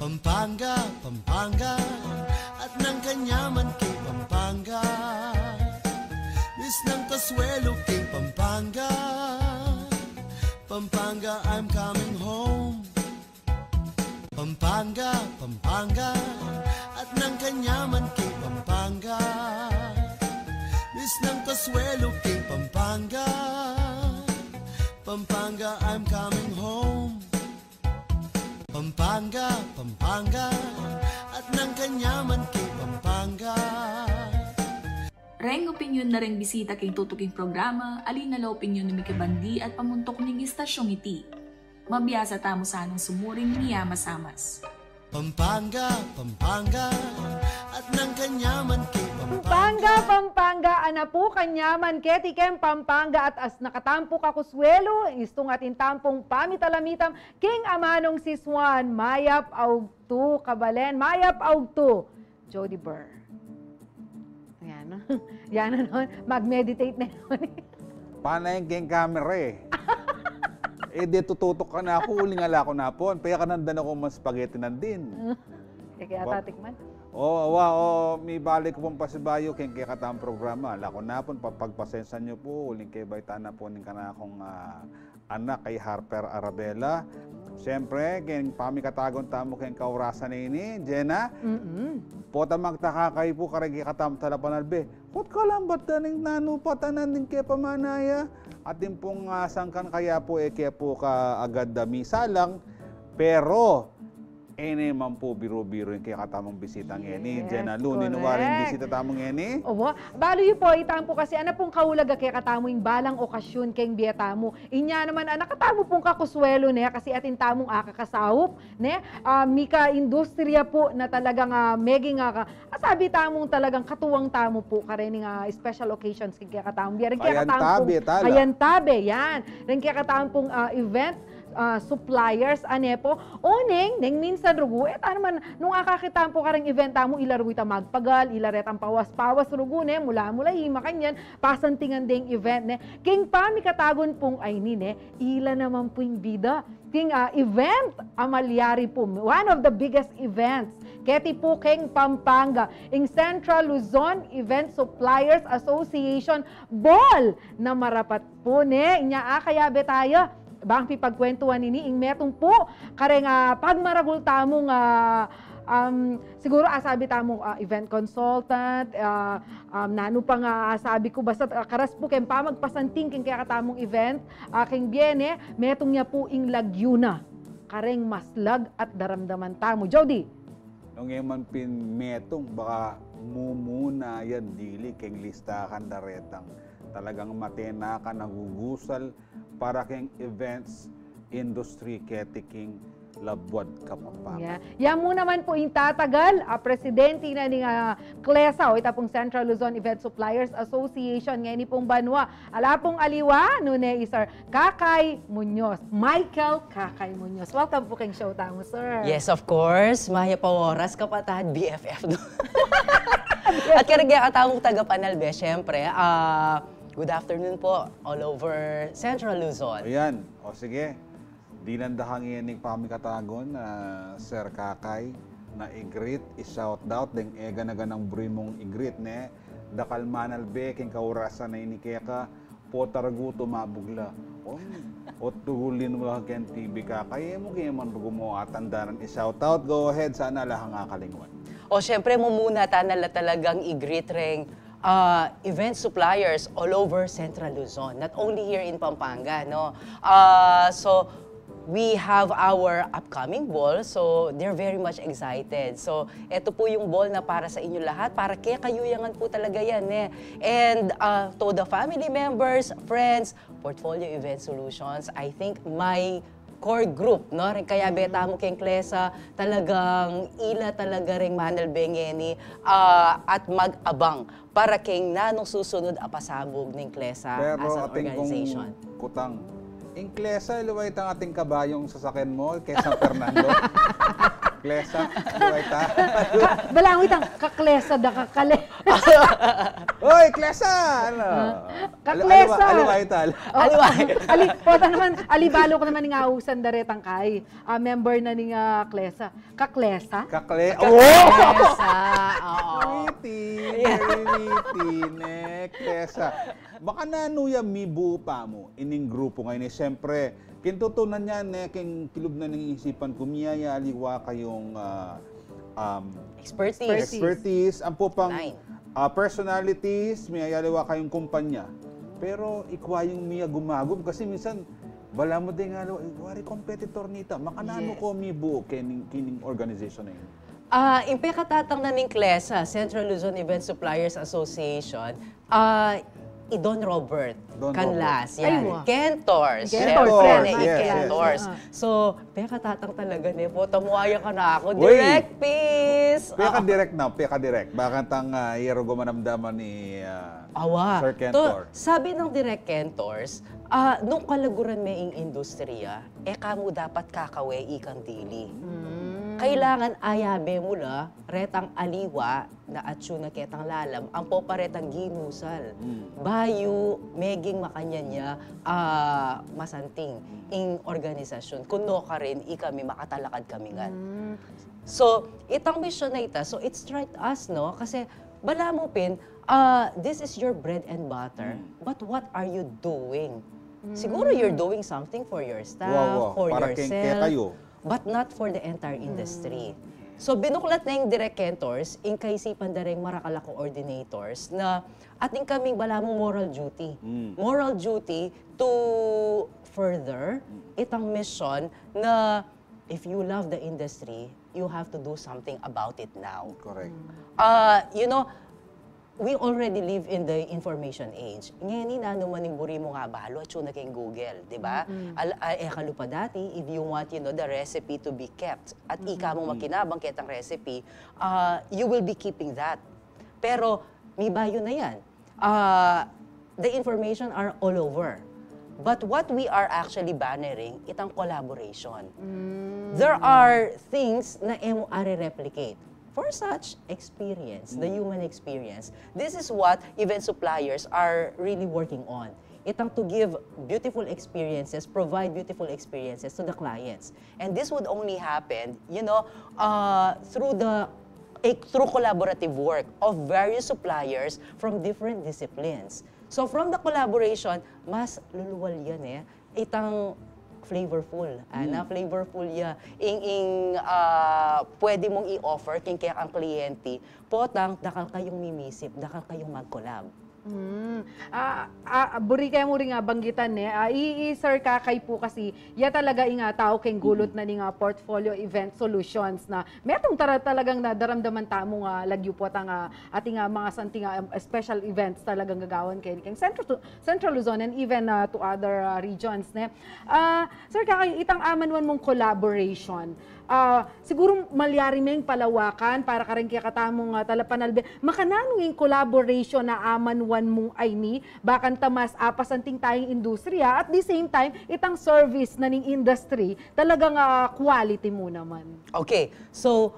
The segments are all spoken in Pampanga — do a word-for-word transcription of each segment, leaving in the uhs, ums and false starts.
Pampanga, Pampanga, at nang kanyaman keng Pampanga. Miss nang kasuelo keng Pampanga. Pampanga, I'm coming home. Pampanga, Pampanga, at nang kanyaman keng Pampanga. Miss nang kasuelo keng Pampanga. Pampanga, I'm coming home. Pampanga, Pampanga, at nang kanyaman keng Pampanga. Reng opinyon na reng bisita keng tutuking programa, ali na la opinyon na mikibandi at pamuntuk ning istasyong iti. Mabiasa tamu sanang sumuring miyamasamas. Pampanga, Pampanga, at nang kanyaman keng Pampanga. Pampanga, Pampanga, ana pu kanyaman keti keng Pampanga at asna katamung kakuswelu, istung atin tampung pamitalamitam keng amanung si Swan, mayap augtu, kabalen, mayap augtu, Jody Burr. Yan, no? Yan na nun. Mag-meditate na nun. Panay keng camera eh. Eh, di tututuk ka na aku, uling ala ku na pun. Paya ka nandan aku mas spaghetti nandin. Kaya Ba- tatikman. O, awa, o, mibalik ku pung pasibayu keng kekatamung programa. Ala ku na pun, pa-, pagpasensian yu pu, uling keng bayta na pu ning kanakung, ah, anak kay Harper Arabela. Siyempre, keng pamikatagun tamu keng kaurasan a ini, Jena. Mm-mm. Pota magtaka kayu pu kareng kekatamung talapanalbe. Pota kalambat da ning nanu pa tanan ding kepamanaya. Atin pung, ah, sangkan kaya pu, e ke pu kaagad a misalang. Pero, e ne man pu biru-biru ing kekatamung bisita ngeni. Yes, Jena Lu, ninu karing correct. Bisita tamu ngeni? Owa, balu yu pu, itang pu kasi, ana pung kaulag a kekatamu ing balang okasyun keng bie tamu. Inya naman, ana katamu pung kakuswelu, ne, kasi atin tamung akakasaup, ne, ah, mika industriya pu na talagang, ah, meging, ah, ka-, asabi tamung talagang katuwang tamu pu, kareng, ah, special occasions keng kekatamung bie. Reng kekatamung pung ayantabe, tala. Ayantabe, yan. Reng kekatamung pung, ah, event, ah, suppliers, ane pu. O neng, neng minsan rugu, e ta naman, nung akakit tamu pu kareng event tamu, ila rugu ita magpagal, ila retang pawas-pawas rugu, ne, mula-mula, i makanyan, pasantingan deng event, ne. Keng pamikatagun pung ayni, ne, ila naman pu ing bida. Keng, ah, event a malyari pu, one of the biggest events keti pu keng Pampanga, ing Central Luzon Event Suppliers Association Ball na marapat pu, ne, inya akayabe taya bang pipagkwentuan ini, ing metung pu kareng, ah, pagmaragul tamung, ah, um, siguru asabi tamung, ah, event consultant, ah, um, nanu pa nga asabi ku, basta, ah, karas pu keng pamagpasanting keng kekatamung event, ah, keng bie ne, metung ya pu ing lagyu na kareng maslag at daramdaman tamu. Jody. Nung e man pin metung, baka mumuna yan dili keng listahan da retang talagang matenakan a gugusal para keng events industry keti king labuad Kapampangan. Ya. Ya mu naman pu ing tatagal a presidente na ning, ah, CLESA o ita pung Central Luzon Event Suppliers Association ngeni pung banua. Ala pung aliwa, nune i Sir Kakay Muñoz. Michael Kakay Muñoz. Welcome pu keng show tamu, sir. Yes, of course. Mayap a oras, kapatad, B F F, no? At kareng kekatamung tagapanalbe, syempre, ah, good afternoon po all over Central Luzon. Ayan. O sige. Dinan da ka ngening pamikatagun, ah, Sir Kakay, na i-greet, i-shout out, deng e gana-ganang buri mung i-greet, ne? Dakal manalbe keng kaurasan a ini keka, pota rugu tumabug la. O, o rugu linwa keng T V, Kakay, e mu ke man rugu mu atandanan i-shout out. Go ahead, sana ala kang akalingwan. O, syempre, mumuna tana la talagang i-greet reng, ah, event suppliers all over Central Luzon, not only here in Pampanga, no? Ah, so, we have our upcoming ball, so they're very much excited. So, eto po yung ball na para sa inyo lahat, para kekayu ya ngan po talaga yan, eh. And, ah, to the family members, friends, Portfolio Event Solutions, I think my core group, no? Reng kayabe tamu keng CLESA, talagang ila talaga reng manalbe ngeni, ah, at mag-abang para keng nanung susunod a pasabug ning CLESA as an organization. Pero atin kung kutang, Ing klesa, aliwa itang ating kabayung sasakyan mu, kesa Fernando. Klesa, aliwa ita. Ka, balamu itang kaklesa da kakale. Oy, klesa! Ano? Kaklesa! Aliwa, aliwa ita. Aliwa. Ali, pota naman, ali balu ku naman ing ausan da retang kai. Ah, member na ning ah, klesa. Kaklesa? Kakle... Klesa. Oo. Witty, very witty, ne, klesa. Makananu ya mibu pa mu ining grupu ngeni? Siyempre, kintutunan ya, ne, king kilub na ning isipan ku, miyayaliwa kayung ah, um, Expertise. expertise, ampo pang Line. ah, personalities, miyayaliwa kayung kumpanya. Pero ikwa yung miyagumagum kasi minsan, balamu deng aliwa, wari competitor nita. Makananu Yes. ko mibu kening, kening organization na ini? Ah, ing pekatatang na ning klesa, Central Luzon Event Suppliers Association, ah, i Don Robert Don Canlas, Robert. yan. Ay, wa. Kentors. Kentors, Siyempre, yan, ne, yan, i yes, Kentors. yes. So, pekatatang talaga ne po. Tamuaya ka na ako. Uy! Direct, peace! Peka Ah, direct na, peka direct. Bakantang uh, iyaro gumanamdaman ni ah, Awa. Sir Kentor. To, sabi ng Direk Kentors, ah, nung kalaguran me ing industriya, e ka mu dapat kakawe ikang dili. Kailangan ayabe mu la retang aliwa na atyu na ketang lalam, ampo pa retang ginusal. Bayu meging makanyan ya ah, masanting ing organisasyon. Kung no karin, ikami makatalakad kami ngan. So, itang misyon na ita, so it strike us, no? Kasi balamu pin, ah, this is your bread and butter, but what are you doing? Siguro you're doing something for your staff, Wa, wa. for Para keng yourself, kekayu. but not for the entire industry. So, binuklat na ing Direk Kentors, ing kaisipan da reng marakal a coordinators, na atin kaming balamu moral duty. Moral duty to further itang misyon na if you love the industry, you have to do something about it now. Correct. Ah, you know, we already live in the information age. Ngeni, nanu man ing buri mung abalu, atyu na keng Google, di ba? Al, ah, e ka lupa dati, if you want, you know, the recipe to be kept, at ika mung makinabang ketang recipe, ah, you will be keeping that. Pero, mibayu na yan. Ah, the information are all over. But what we are actually bannering, itang collaboration. There are things na e mu are-replicate. For such experience, the human experience, this is what event suppliers are really working on. Itang to give beautiful experiences, provide beautiful experiences to the clients. And this would only happen, you know, uh, through the eh, through collaborative work of various suppliers from different disciplines. So from the collaboration, mas luluwal yan eh. Itang flavorful. Ana, flavorful ya. Ing, ing ah, pwede mung i-offer king kekang kliyente, potang dakal kayung mimisip, dakal kayung mag-collab. Mm. Ah, ah, buri ke mu ring ah, banggitan ne. Ah, i, i Sir Kakay pu kasi, ya talaga ing ah, tau keng gulut na ning ah, portfolio event solutions na metung tara talagang nadaramdaman tamu nga lagyu pu tang ah, ating ah, mga santing ah, special events talagang gagawan keng, keng Central, Central Luzon and even ah, to other ah, regions ne. Ah, Sir Kakay, itang amanwan mung collaboration, ah, siguru malyari meng palawakan para kareng kekatamung ah, talapanalbe. Makananu ing collaboration na amanwan mung ayni, bakanta mas apasanting tayung industriya, at the same time, itang service na ning industry, talagang ah, quality mu naman. Okay, so,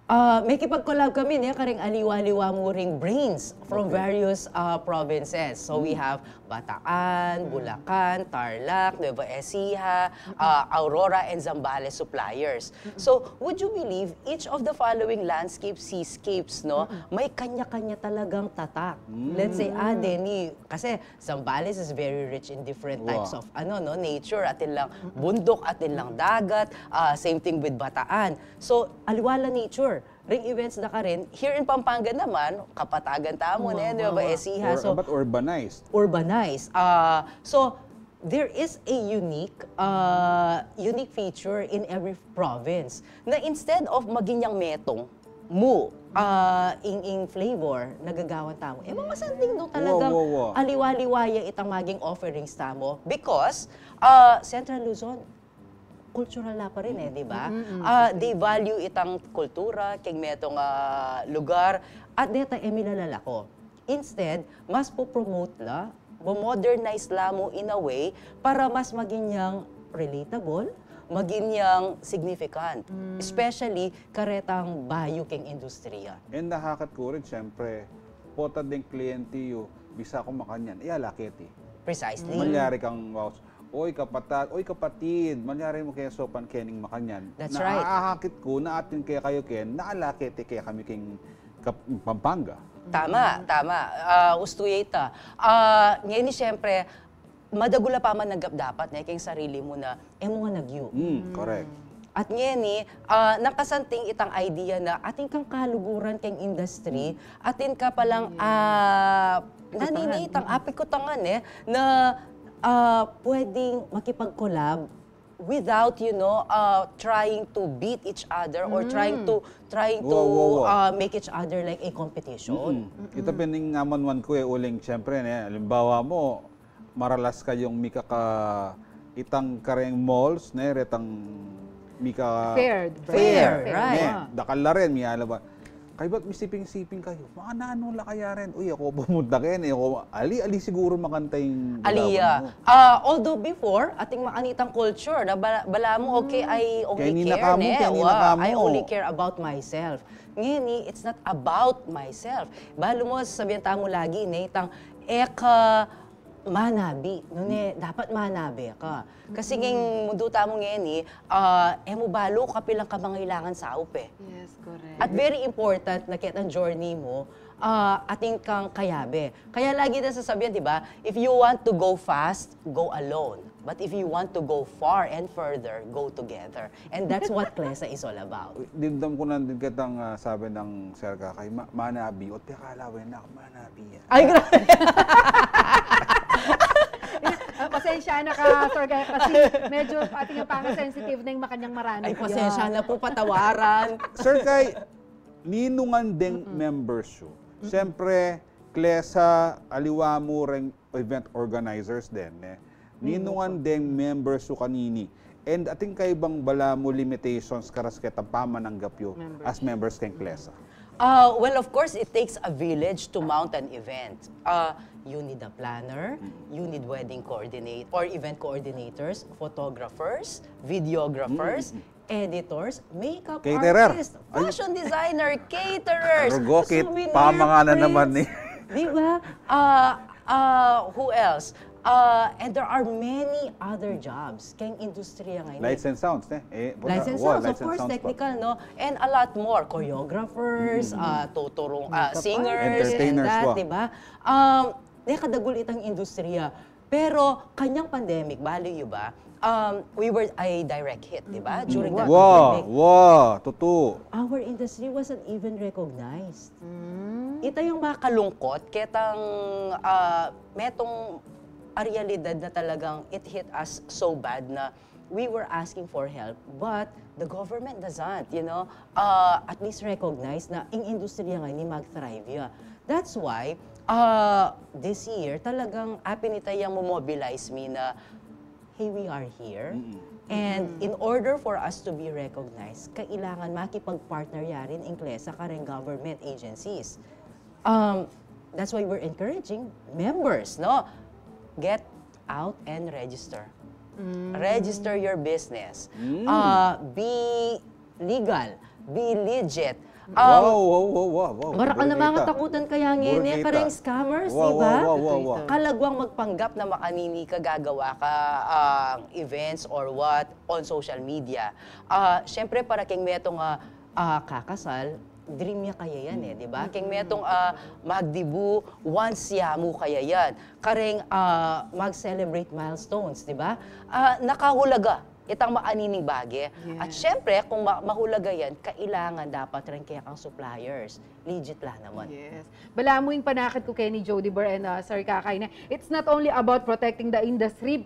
uh, mekipag-collab kami ne, kareng aliwa-liwa mu ring brains from various uh, provinces. So we have Bataan, Bulacan, Tarlac, Nueva Ecija, uh, Aurora, and Zambales suppliers. So, would you believe, each of the following landscape, seascapes, no, may kanya-kanya talagang tatak. Let's say, ah, Denny, kasi Zambales is very rich in different types of, ano, no, nature, atin lang bundok, atin lang dagat, ah, same thing with Bataan. So, aliwa la nature. Ring events da karin, here in Pampanga naman, kapatagan tamu ne, Nueva Ecija. Ur- So, but urbanized. Urbanized. Ah, so, there is a unique, ah, unique feature in every province. Na instead of maging yang metung mu, ah, ing, ing flavor na gagawan tamu, e, mamasanting no talagang Wa, wa, wa. Aliwa-liwa ya itang maging offerings tamu. Because, ah, Central Luzon, cultural la pa rin eh, di ba? Ah, they value itang kultura, keng metung ah, lugar, at deta e milalalako. Instead, mas po-promote la, Mo-modernize la mu in a way para mas maging yang relatable, maging yang significant, especially karetang bayu keng industriya. And nahakat ku rin, siyempre, pota deng kliyente yu, bisa ku makanyan, e, ala keti. Precisely. Malyari kang, wow, oy kapatad, oy kapatid, malyari mu keng saupan kening makanyan. That's right. Naahakit ku, na atin kekayu ken, na ala keti kekami keng Kap-, Pampanga. Tama, tama. Ah, ustu ya ita. Ah, ngeni, siyempre, madagul a pamananggap dapat, ne, keng sarili mu na, e mu ngan agyu. Mm, correct. At ngeni, ah, nakasanting itang idea na atin kang kaluguran keng industry, atin ka palang, ah, nanini itang apikutangan, e, na, ah, pwedeng makipag-collab without, you know, uh, trying to beat each other or trying to, trying to, Wow, wow, wow. uh, make each other like a competition. Mm-mm. Ita pin ing amanuan ku, e, uling, siyempre, ne, alimbawa mu, maralas kayung mikaka-, itang kareng malls, ne, retang mika- Fair, Fair, fair, right. Ne, dakal la rin, miyalaba. Kaybat misiping-siping kayu. Makananu la kaya rin? Uy, aku pumunta keni, e. Aku, ali, ali siguru makanta ing Ali, gagawan ah. mu. Ah, although before, atin makanitang culture na bala, bala mu, okay, I only Keni na care, kamu, ne? keni na Wa, kamu. I only care about myself. Ngeni, it's not about myself. Balu mu, sasabian tamu lagi, ne, itang, e ka manabi, nune, dapat manabi ka. Kasi ngeni, mundu tamu ngeni, ah, e mu balu kapilan ka mangailangan saup, e. Yes, correct. At very important na ketang journey mu, ah, atin kang kayabe. Kaya lagi na sasabian, di ba, if you want to go fast, go alone. But if you want to go far and further, go together. And that's what Klesa is all about. Uy, dimdam ku nandin ketang, ah, sabi nang Sir Kakay, ma-, manabi, o teka la, wen na, manabi yan. Ay, grabe. Ah, pasensya na ka, Sir Kakay, kasi medyo atin yung pang-sensitive na yung makanyang marami. Ay, pasensya na po, patawaran. Sir Kay, ninungan deng members yu. Siyempre, Klesa, aliwa mu reng event organizers din, ne? Ninungan deng members yu kanini. And atin kaybat bala mu limitations karas ketang pamananggap yu as members keng Klesa? Uh, well, of course, it takes a village to mount an event. Uh, you need a planner, you need wedding coordinate or event coordinators, photographers, videographers, editors, makeup Caterer. artist, Ay. fashion designer, caterers, Arugokit, souvenir pamanganan prints. naman ni. Di ba? Uh, uh, who else? Uh, and there are many other jobs keng industriya ngayon. Lights and sounds, ne? Eh, Lights and wa, sounds, of lights and course, sounds pa. technical, no? And a lot more. Choreographers, uh, tuturong, uh, Makeup singers, artist. and Entertainers, that, wa. di ba? Um, ne, kadagul itang industriya. Pero kanyang pandemic, balu yu ba? Um, we were a direct hit, di ba? During the Wa, pandemic. wa, tutu. Our industry wasn't even recognized. Ita yung makalungkot, ketang, ah, metung a realidad na talagang it hit us so bad na we were asking for help, but the government doesn't, you know, uh, at least recognize na ing industriya ngeni mag-thrive ya. That's why, uh, this year, talagang apin ita yang mo-mobilize mi na, hey, we are here. And in order for us to be recognized, kailangan makipag-partner ya rin ing Klesa kareng government agencies. Um, that's why we're encouraging members, no? Get out and register. Register your business. Uh, be legal. Be legit. Um, Wow, wow, wow, wow, wow. Marakal na Burrito. mangatakutan kaya ngeni, Burrito. kareng scammers, Wow, di ba? wow, wow, wow, wow. Kalagwang magpanggap na makanini ka gagawa ka, ah, events or what on social media. Ah, syempre, para keng metung a, ah, kakasal, dream ya kaya yan, eh, di ba? Keng metung, ah, magdibu, once ya mu kaya yan. Kareng, ah, mag-celebrate milestones, di ba? Ah, nakahulaga itang maanining bage. At Yes. syempre, kung ma-, mahulaga yan, kailangan dapat rin kaya kang suppliers. Legit la naman. Yes. Balamu ing panakit ku keni Jody Bar and, uh, Sir Kakay na, it's not only about protecting the industry,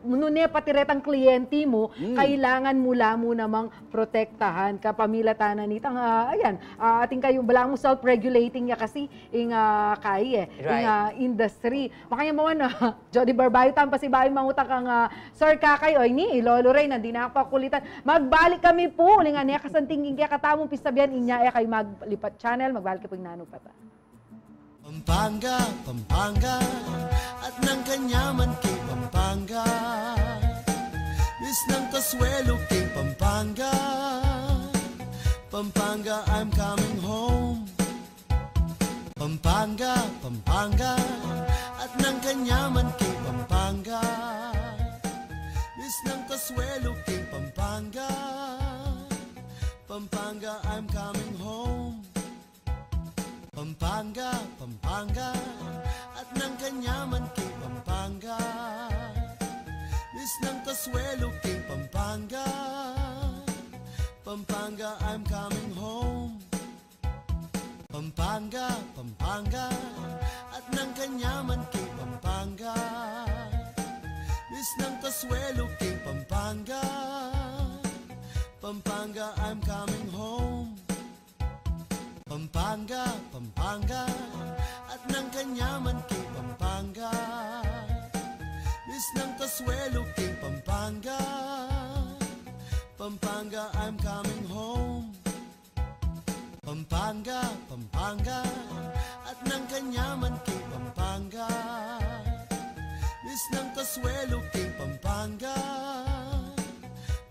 nune pati retang kliyente mu, Mm. kailangan mu la mu namang protektahan kapamilatan na nitang, ah, ayan, ah, atin kayu, balamu self-regulating ya kasi ing, ah, kayi, eh, ing, Right. ah, industry. Makanya mo, ano, Jody Bar, bayu tang pasibayu, mangutang kang, ah, Sir Kakay, o ini, i Lolo Ray, nandin na kapakulitan. Magbalik kami pu, uling ane, kasanting king kekatamung pisabian, inya e kayu maglipat channel, magbalik kayu pu ing nanu pa ta. Pampanga, Pampanga, At nang kanyaman king Pampanga, misnang kasuelo king Pampanga, Pampanga, I'm coming home. Pampanga, Pampanga, at nang kanyaman king Pampanga, misnang kasuelo king Pampanga, Pampanga, I'm coming home. Pampanga, Pampanga, at nang kanyaman king Pampanga, misnang kasuelo king Pampanga, Pampanga, I'm coming home. Pampanga, Pampanga, at nang kanyaman king Pampanga, misnang kasuelo king Pampanga, Pampanga, I'm coming home. Pampanga, Pampanga, at nang kanyaman king Pampanga, misnang kasuelo king Pampanga, Pampanga, I'm coming home. Pampanga, Pampanga, at nang kanyaman king Pampanga, misnang kasuelo king Pampanga,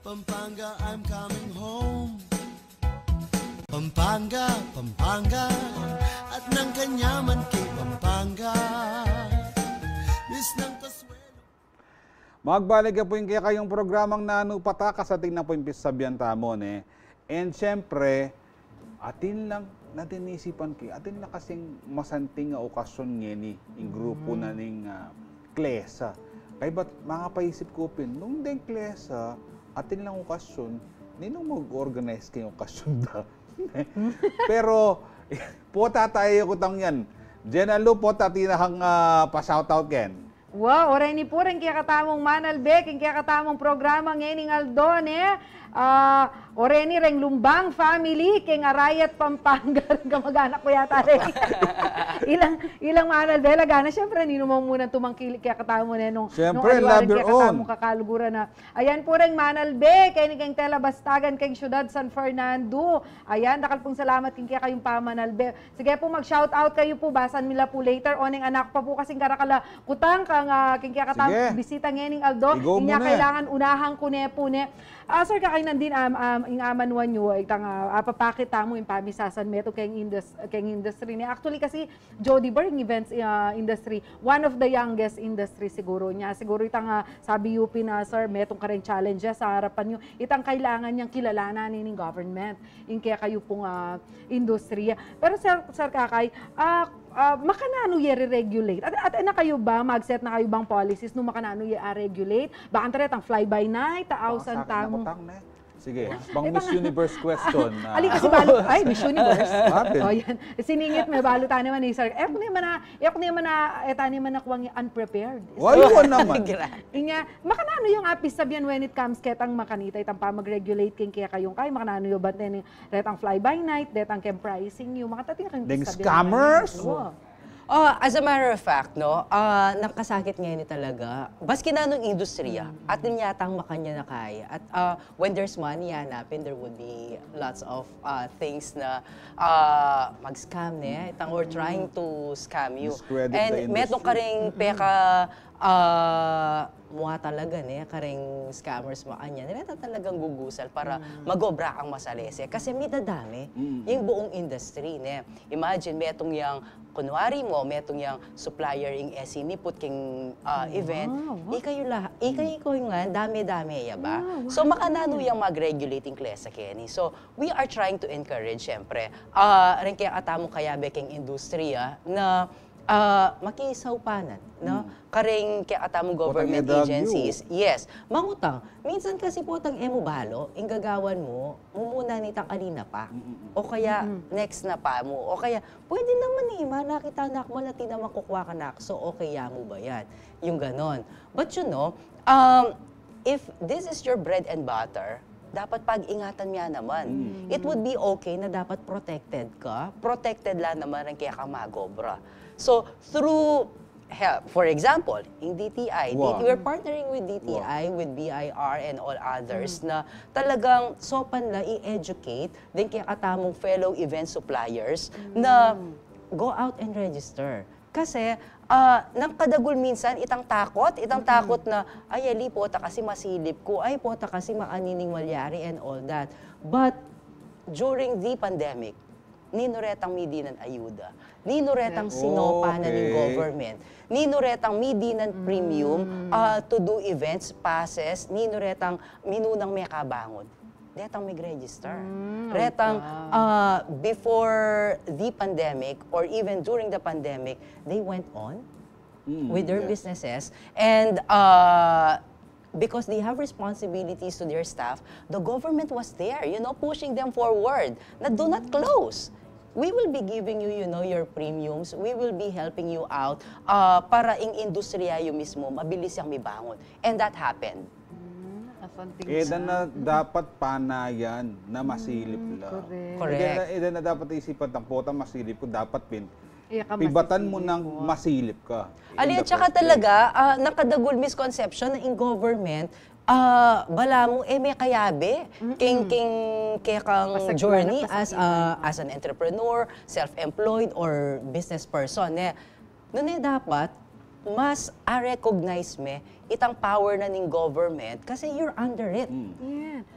Pampanga, I'm coming home. Pampanga, Pampanga, at nang kanyaman king Pampanga, misnang kasuelo. Magbalik ya pu ing kekayung programang Nanu Patak, atin na pu ing pisasabian tamu, ne. And siyempre, atin lang, natin isipan ke, atin lang kasing masanting a okasyon ngeni, ing grupu na ning, ah, klesa. Kaybat, mangapaisip ku pin, nung deng klesa, atin lang okasyon, ninung mag-organize keng okasyon da? Pero, pota tayo kutang yan. Jen Alu, pota atin na kang, ah, pa-shoutout ken. Wow, oreni pu reng kekatamung manalbe king kekatamung programa ngening aldo, ne. Ah, oreni reng Lumbang family, keng Arayat, Pampanga, reng kamag-anak ku yata, ne. Ilang, ilang manalbe, laga na, siyempre, ninu mu munang tumangkilik kekatamu, ne, nung, nung aliwa reng kekatamung kakaluguran na. Ayan pu reng manalbe keni keng Tela Bastagan, keng Syudad San Fernando. Ayan, dakal pung salamat king kekayung pamanalbe. Sige pu, mag-shout out kayu pu, basan mi la pu later. Oneng anak pa pu kasing karakal a kutang kang, ah, king kekatang bisita ngening aldo. Inya kailangan unahan ku ne pu, ne. Ah, Sir Kakay, nandin, am, am, ing amanuan yu, itang, ah, apapakit tamu ing pamisasan metung keng indus-, keng industry, ne. Actually kasi, Jody Bar, ing events, ah, industry, one of the youngest industry siguru. Inya siguru itang, ah, sabi yu pin, ah, sir, metung kareng challenges sa arapan yu, itang kailangan yang kilalanan ne ning government ing kekayu pung, ah, industriya. Pero, Sir, Sir Kakay, ah, ah, makananu ye re-regulate? At, at e na kayu ba, mag-set na kayu bang policies nung makananu ye a-regulate? Baka retang fly-by-night, a ausan tamung Sige, bang Miss Universe question, ah. Ali kasi balu, ay, Miss Universe. O, yan. Siningit me, balu tana man, eh, sir. E ku naman na, e ku naman na, e tana man na kuwang unprepared. Wala naman. Inya, makananu yang apisabian when it comes ketang makanita itang pamag-regulate keng kekayung kay, makananu yu bang tene, detang fly-by-night, detang keng pricing yu, makatating keng deng scammers? O. Ah, as a matter of fact, no, ah, nakasakit ngeni talaga. Baski nanung industriya, atin yatang makanyan a kay. At, ah, when there's money, hanapin, there would be lots of, ah, things na, ah, mag-scam, ne? Itang or trying to scam you. And metung karing peka, ah, mua talaga, ne, kareng scammers makanyan. Reta talagang gugusal para mag-obra kang masalese. Kasi midadame ing buung industry, ne. Imagine, metung yang, kunwari mu, metung yang supplier ing e siniput king, ah, event. Ikayu la, ikayu, ikayu nga, dame-dame ya ba? So, makananu yang mag-regulate ing klesa keni. So, we are trying to encourage, siyempre, ah, reng kekatamung kayabe keng industriya na ah, makisaupanan, no? Kareng kekatamung government agencies. Yes. Mangutang. Minsan kasi potang e mu balu, ing gagawan mu, mumuna nitang ali na pa. O kaya, next na pa mu. O kaya, pwede naman e, manakit na ku man, atin naman kukua kanak. So, okay ya mu ba yan? Yung ganon. But you know, um, if this is your bread and butter, dapat pag-ingatan mu ya naman. It would be okay na dapat protected ka. Protected la naman reng kekang mag-obra. So, through help, for example, ing D T I, D T, we're partnering with D T I, with B I R and all others na talagang saupan la i-educate deng kekatamung fellow event suppliers na go out and register. Kasi, ah, nang kadagul minsan, itang takot, itang takot na, "Ay, ali, pota kasi masilip ku, ay, pota kasi makanini ing malyari," and all that. But, during the pandemic, ninu retang midinan ayuda, ninu retang sinopa na ning government, ninu retang midinan premium, ah, to do events, passes, ninu retang minunang mekabangun. Detang mig-register. Retang, ah, before the pandemic or even during the pandemic, they went on with their businesses. And, uh, because they have responsibilities to their staff, the government was there, you know, pushing them forward. Na, "Do not close. We will be giving you, you know, your premiums. We will be helping you out, uh, para ing industriya yu mismo, mabilis yang mibangon." And that happened. Kaya na dapat panayan na masilip la. Correct. Ida na dapat isipan tang pota masilip ku, dapat pin, pibatan mu nang masilip ka. Ali, at saka talaga, ah, nakadagul misconception na ing government, ah, balamu, eh, mekayabe king, king kekang journey as, ah, as an entrepreneur, self-employed, or business person, eh. Nune dapat, mas a-recognize me itang power na ning government kasi you're under it.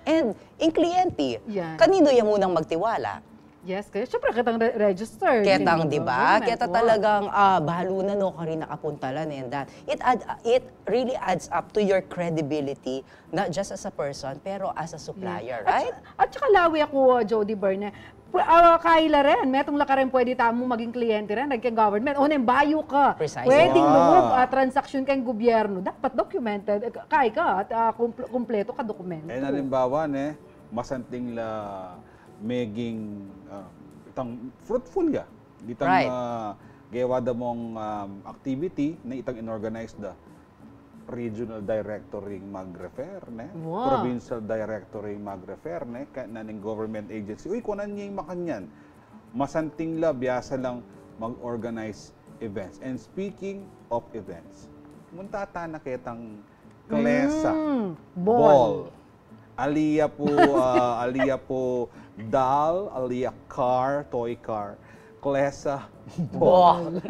And ing kliyente, kaninu ya munang magtiwala? Yes, kaya syempre ketang re- registered. Ketang, di ba? Keta talagang ah, balu na, no, karin nakapuntalan and that. It, add, it really adds up to your credibility, not just as a person, pero as a supplier, right? At saka lawi aku, uh, Jody Berne, uh, kaila rin, metung la ka rin pwede tamu maging kliyente rin, naging government, o nang bayu ka, Precisely. Pwedeng loob, uh, transaksyon kang gobyerno, dapat documented, eh, kai ka, at uh, kumpl- kumpleto ka dokumento. Eh, halimbawa, ne, masanting la meging ah, itang fruitful ya. Itang Right. ah, gewa da mong um, activity na itang inorganize da. Regional director ing mag-refer, ne? Wow. Provincial director ing mag-refer, ne? Kaya na ning government agency, "Uy, kunan niya yung makanyan." Masanting la, biyasa lang mag-organize events. And speaking of events, munta ta na ketang Klesa. Mm, ball. Aliya po, ah, aliya po doll, aliya car, toy car. Klesa ball.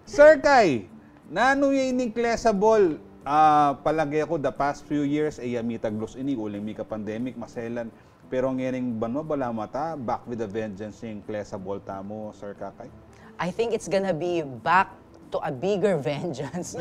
Sir Kai, nanu ya ining Klesa ball? Ah, palage ku the past few years, e ya mitaglus ini, uling mika-pandemic, maselan. Pero ngening banua, balamu ata, back with a vengeance ing Klesa ball tamu, Sir Kakay. I think it's gonna be back to a bigger vengeance.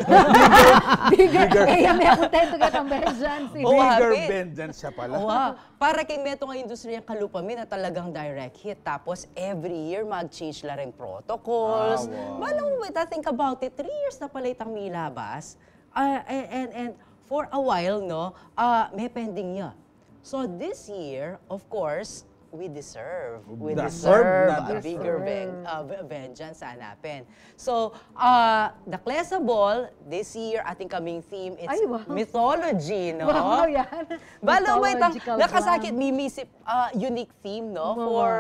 Bigger. Eh, ya me kontento ketang vengeance. Oh, Bigger happy. Vengeance siya pala. Wow. Para keng metung a industriya kalupa mi na talagang direct hit. Tapos every year mag-change la ring protocols. Ah, wow. Balamu, wait, I think about it, three years na pala itang milabas. Ah, and, and, and for a while, no, ah, me-pending ya. So this year, of course, we deserve. We Deserve deserve na a bigger deserve. ven- uh, ve- vengeance, hanapin. So, uh, the Klesa Ball, this year, atin kaming theme, it's Ay, wow. mythology, no? Wow, yan. Balamu, itang Mythological nakasakit one. mimisip uh, unique theme, no? Wow. For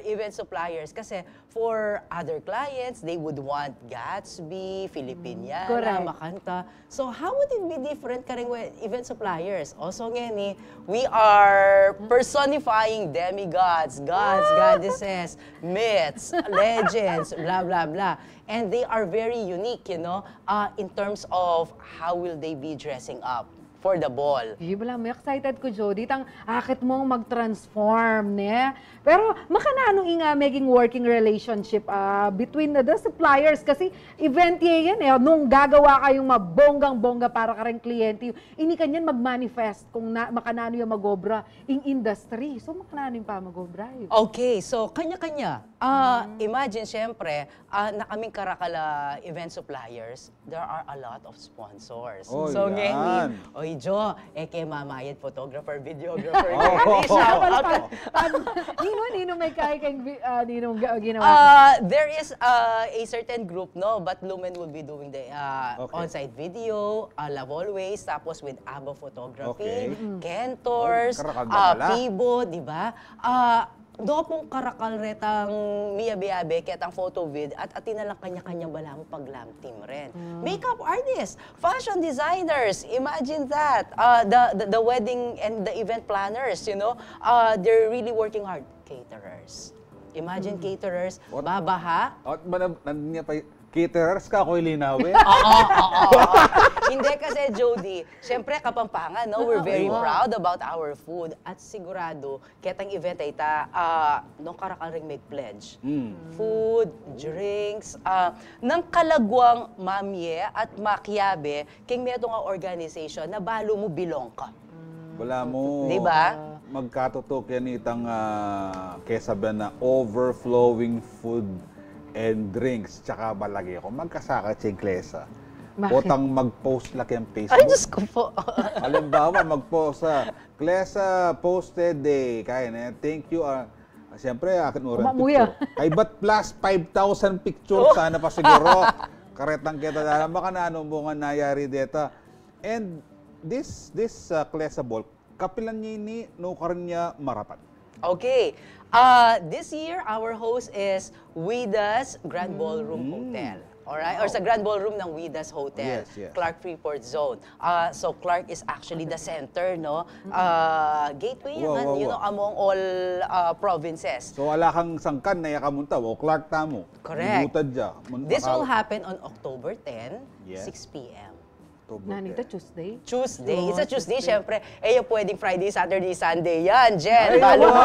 event suppliers. Kasi for other clients, they would want Gatsby, Filipiniana, Correct. Makanta. So how would it be different karing we- event suppliers? Also, ngeni, we are personifying demigods, gods, goddesses, myths, legends, blah, blah, blah. And they are very unique, you know, uh, in terms of how will they be dressing up for the ball. Ay, balamu, excited ku, Jody. Tang akit mung mag-transform, ne? Pero makananu ing, ah, maging working relationship, ah, between the, the suppliers? Kasi event ye yan, eh. Nung gagawa kayung mabonggang-bongga para kareng kliyente, ini kanyan mag-manifest kung na, makananu ya mag-obra ing industry. So, makananu ing pamag-obra yu? Okay, so kanya-kanya. Ah, imagine, syempre, ah, na kaming karakal a event suppliers, there are a lot of sponsors. Oh, So, yan. ngeni, oy, Jo, e ke mamayad photographer, videographer, Oh. ngeni, shout out. Ano, nino, nino may kaya kayung vi- ah, nino ga- ginawa? Uh, there is uh, a certain group, no, but Lumen will be doing the uh, Okay. on-site video, uh, Love Always, tapos with Aba Photography, Okay. Kentors, Oh, karakal na uh, pala. Pibo, di ba? Uh, do pung karakal retang miyabe-yabe ketang photo vid at atin na lang kanya-kanya balamu pag-glam team rin. Makeup artists, fashion designers, imagine that. Uh, the, the the wedding and the event planners, you know, uh, they're really working hard. Caterers. Imagine caterers, babaha. At mana, nandun niya pa, caterers ka, ako'y linawi. Oo, oo, oo. Hindi kasi, Jody, syempre, Kapampangan, no? We're very proud about our food. At sigurado, ketang event a ita, ah, nung karakal ring mag-pledge. Food, drinks, ah, nang kalagwang mamie at makiabe, king metung a organization na balu mu belong ka. Balamu, di ba? Magkatutu keni itang, ah, kesabian na overflowing food and drinks. Tsaka balage ku, magkasakit siyang klesa. Bakit? Potang mag-post la keng Facebook. Ay, Diyos ko po. Halimbawa, mag-post sa, "Klesa posted day." Kaya na, "Thank you." Ah, siyempre, akin uran picture. Ay, ba't plus five thousand picture? Sana pa siguro. Karetang keta dala, baka na anu mu ngan nayari deta. And this, this, uh, Klesa Ball, kapilan ya ini nukarin ya marapat? Okay. Uh, this year, our host is Wida's Grand Ballroom Hotel. Alright? Or sa Grand Ballroom ng Wida's Hotel, yes, yes. Clark Freeport Zone. Uh, so Clark is actually the center, no? Uh, gateway yan, you know, among all uh, provinces. So, ala kang sangkan na ya kamunta, o Clark tamu. Correct. This will happen on October ten, six p.m. Nanita, Tuesday? Tuesday. It's a Tuesday, syempre. Eh, yung pwedeng Friday, Saturday, Sunday yan, Jen. Ay, balu mo.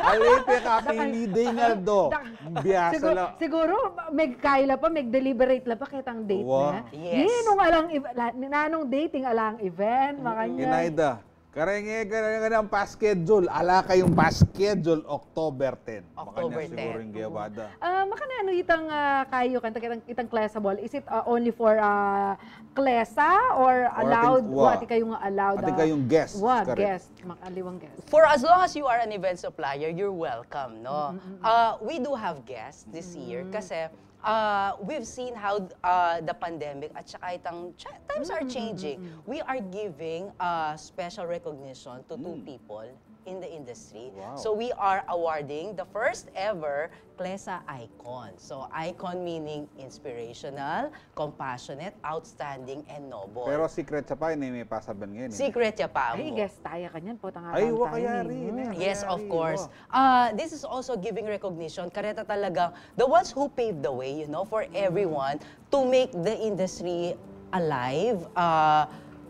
Alay, pe, kapili day nga do. Biasa la. Siguro, may kaila pa, may deliberate la pa, ketang date na. Yes. Nung alang, nanung dating alang event, makanya. Inaida. Karenge, karenge ng pa-schedule. Ala kayung pa-schedule, October ten. October ten. Siguro yung giyawada. Ah, makananu itang ah, kayu, kanta itang, itang Klesa Ball? Is it ah, only for ah, Klesa or allowed? Wa, atin kayung allowed. Atin kayung guest. Wa, guest. Makaliwang guest. For as long as you are an event supplier, you're welcome, no? Uh, we do have guests this year kasi uh, we've seen how uh, the pandemic at saka itang times are changing. We are giving uh, special recognition to two people in the industry. Wow. So we are awarding the first ever Klesa Icon. So icon meaning inspirational, compassionate, outstanding, and noble. Pero secret ya pa, ini, may pasaban ngayon. Secret ya pa. Ay, guest tayo kanyan po, tanga. Ay, wa kayari. Yes, of course. Uh, this is also giving recognition, kareta talaga, the ones who paved the way, you know, for everyone to make the industry alive uh,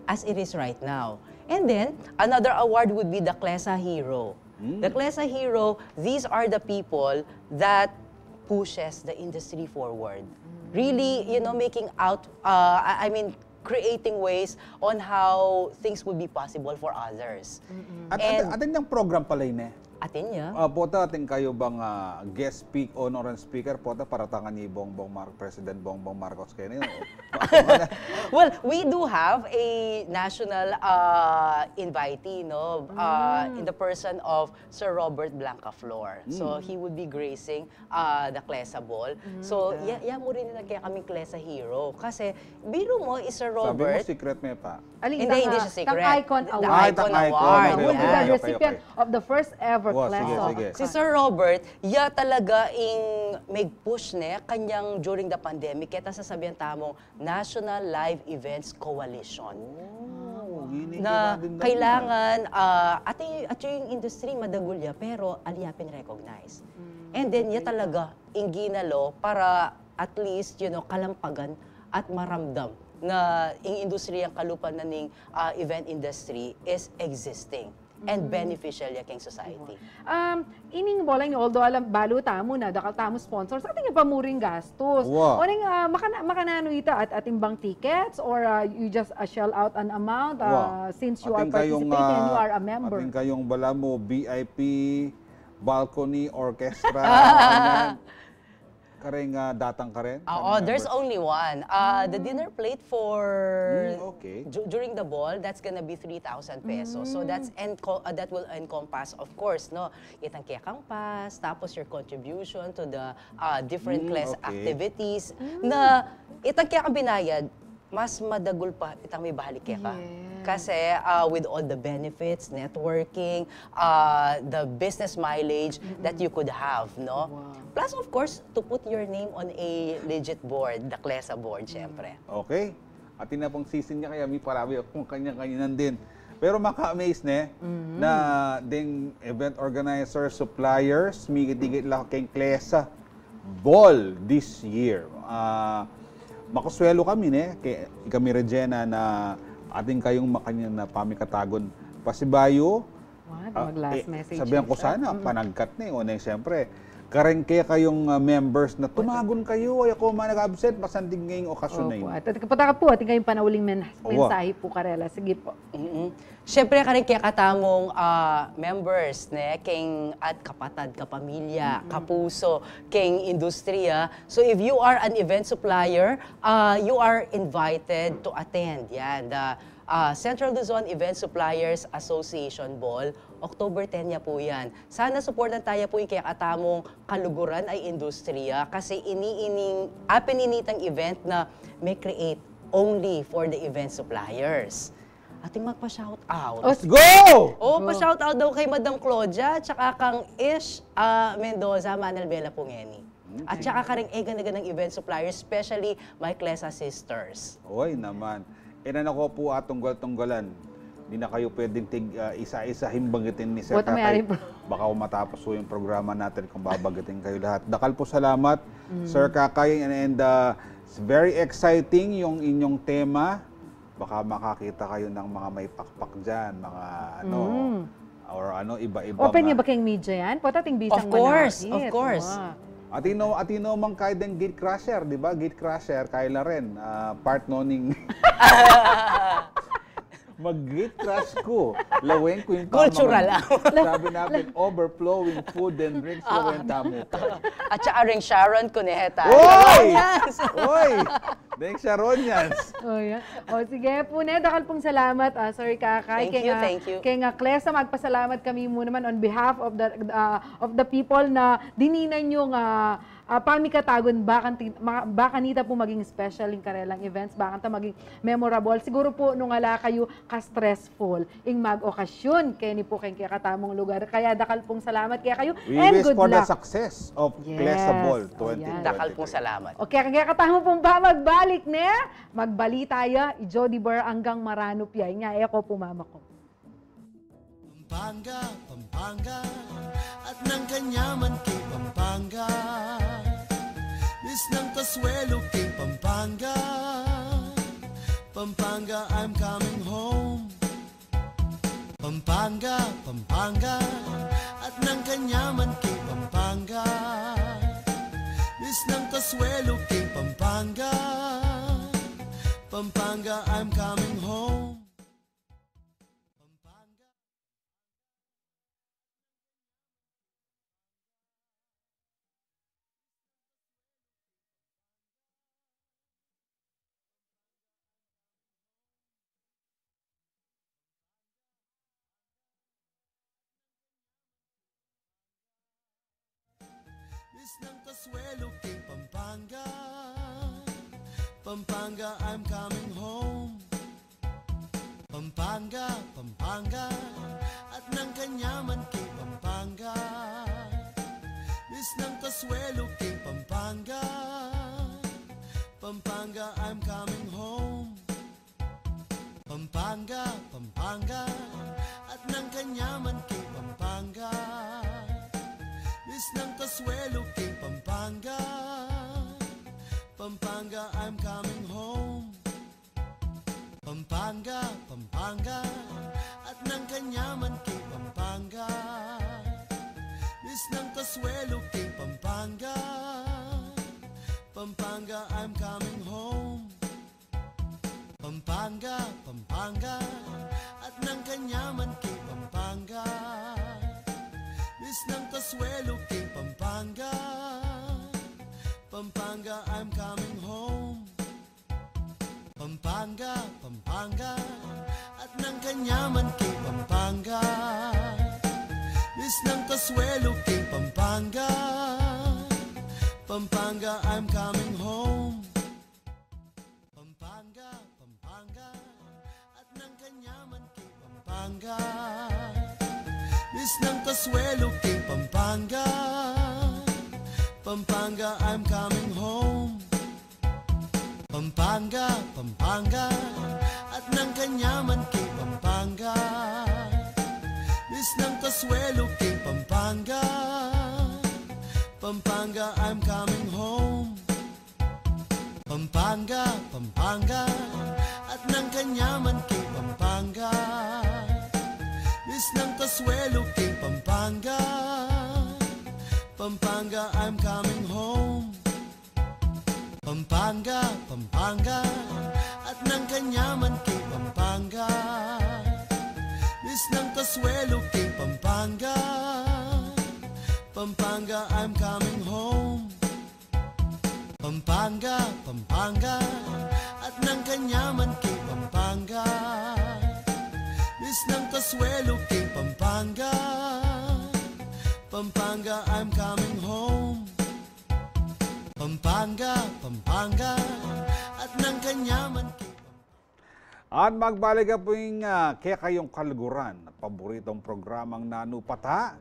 as it is right now. And then, another award would be the Klesa Hero. The Klesa Hero, these are the people that pushes the industry forward. Really, you know, making out, uh, I I mean, creating ways on how things would be possible for others. At, at, atin yang program pala ini. Atin ya. Ah, pota, atin kayu bang ah, guest speak, honor and speaker, pota, para tangan ni Bongbong Mar-, President Bongbong Marcos keni. Well, we do have a national uh, invitee, no? Uh, in the person of Sir Robert Blancaflor. So, he would be gracing uh, the Klesa Ball. So, ya, ya mu rin na kaya kaming Klesa Hero. Kasi, biru mo, is Sir Robert. Sabi mo, secret me pa. Hindi, hindi siya secret. Tang Icon Award. The Icon Award. He will be the recipient of the first ever Klesa. Si Sir Robert, ya talaga ing mag-push ne, kanyang during the pandemic, kaya ta sasabihan tamu, National Live Events Coalition. Na kailangan, ah, at, at yung industry madagul ya, pero ali ya pin-recognize. And then, ya talaga, ing ginalo para at least, you know, kalampagan at maramdam na ing industriyang kalupa na ning ah, event industry is existing and beneficial ya keng society. Um, ining bola ini, although alam, balu tamu na, dakal tamu sponsors, atin ya pa mu ring gastus. Wa. O ning, ah, makana-, makananu ita at atin bang tickets or ah, you just ah, shell out an amount ah, since you are participating and you are a member? Atin kayung balamu V I P, balcony, orchestra, ano yan. Kareng ah, datang karen? Oo, there's only one. Uh, the dinner plate for Mm, okay. du- during the ball, that's gonna be three thousand pesos. So that's enco- uh, that will encompass, of course, no, itang kekang pass, tapos your contribution to the uh, different Mm, class okay. activities, na itang kekang binayad, mas madagul pa itang mibalik keka. Yes. Kasi uh, with all the benefits, networking, uh, the business mileage that you could have, no? Wow. Plus, of course, to put your name on a legit board, the Klesa board, syempre. Okay. At ina pong sisin niya kaya mi parabi akong kanya-kanya nandin. Pero maka-amaze ne, na ding event organizers, suppliers, migit-igit la keng Klesa Ball this year. Ah, makuswelu kami ne, ke-, kami Regina na atin kayung makanyan a pamikatagun pasibayu. Wag, ah, mag-last eh, message sabihan ko na siya. Sana, panagkat ne, o ne, siyempre, kareng kekayung, ah, members na tumagun kayu, ay ako man nag-absent, masandig ngayung okasyon na yun. Opo. At, at kapataka po, atin kayung panauling men-, mensahe po karela. Sige po. Mm-mm. Siyempre, kareng kekatamung, ah, members, ne, keng at kapatad, kapamilya, kapuso, keng industriya. So, if you are an event supplier, ah, you are invited to attend. Yan, the, ah, Central Luzon Event Suppliers Association Ball, October ten ya po yan. Sana supportan taya po ing kekatamung kaluguran a industriya kasi ini, ining, atin ini itang event na me-create only for the event suppliers. Atin magpa-shout out. Let's go! O, pa-shout out daw kay Madam Claudia, tsaka kang Ish, ah, Mendoza, Manal Bella po ngeni. At tsaka kareng egana-ganang event suppliers, especially my Klesa sisters. Oy naman. E na nako po, ah, tunggal-tunggalan. Di na kayu pwedeng tig, ah, isa-isa himbangitin ni Sir Kakay. Baka matapos po yung programa natin kung babagitin kayu lahat. Dakal po salamat, Sir Kakay, and, and, ah, it's very exciting yung inyong tema. Baka makakita kayu ng mga may pakpak dyan, mga ano, or ano, iba-iba. Open nga ba keng media yan? Pota ating bisang manakit. Of course, of course. Atin no, atin no mang kaya deng gate crusher, di ba? Gate crusher, kaya la rin, ah, part no ning mag-gate crush ku. Laweng ku yung cultural, ah. Sabi natin, overflowing food and drinks, laweng tamu. At saka ring Sharon Cuneta. Oy! Oy! Deng Sharonians. O, yan. O, sige po, ne, dakal pong salamat, ah, Sir Kakay. Thank you, thank you. Keng, ah, Klesa, magpasalamat kami mu naman on behalf of the, ah, of the people na dininan yung, ah, ah, pamikatagun, baka ti-, ma-, baka nita po maging special ing karelang events, baka ta maging memorable. Siguro po, nung ala kayu ka-stressful ing mag-okasyon keni po keng kekatamung lugar. Kaya dakal pong salamat kekayu, and good luck. We wish for the success of Klesa Ball twenty twenty-three. Dakal pong salamat. Okay, kaya katamu pong ba magbalik, ne? Magbalita ya i Jody Bar anggang maranup ya. Inya, e ko po mamako. Pampanga, Pampanga, at nang kanyaman keng Pampanga. Miss ng kasuelo keng Pampanga. Pampanga, I'm coming home. Pampanga, Pampanga, at nang kanyaman keng Pampanga. Miss ng kasuelo keng Pampanga. Pampanga, I'm coming home. Pampanga. Miss ng kasuelo keng Pampanga. Pampanga, I'm coming home. Pampanga, Pampanga, at nang kanyaman keng Pampanga. Miss ng kasuelo keng Pampanga. Pampanga, I'm coming home. Pampanga, Pampanga, at nang kanyaman keng Pampanga. Miss ng kasuelo keng Pampanga. Pampanga, I'm coming home. Pampanga, Pampanga, at nang kanyaman keng Pampanga. Miss ng kasuelo keng Pampanga. Pampanga, I'm coming home. Pampanga, Pampanga, at nang kanyaman keng Pampanga. Miss ng kasuelo keng Pampanga. Pampanga, I'm coming home. Pampanga, Pampanga, at nang kanyaman keng Pampanga. Miss ng kasuelo keng Pampanga. Pampanga, I'm coming home. Pampanga, Pampanga, at nang kanyaman keng Pampanga. Miss ng kasuelo keng Pampanga. Pampanga, I'm coming home. Pampanga, Pampanga, at nang kanyaman keng Pampanga. Pampanga. Miss ng kasuelo king Pampanga. Pampanga, I'm coming home. Pampanga, Pampanga, at ng kanyaman king Pampanga. Miss ng kasuelo king Pampanga. Pampanga, I'm coming home. Pampanga, Pampanga, at ng kanyaman king Pampanga. Miss ng kasuelo king Pampanga. Pampanga, I'm coming home. Pampanga, Pampanga, at ng kanyaman king Pampanga. Miss ng kasuelo king Pampanga. Pampanga, I'm coming home. Pampanga, Pampanga, at ng kanyaman king At magbalik ka pu ing, ah, kekayung kaluguran, paboritong programang Nanu Pata.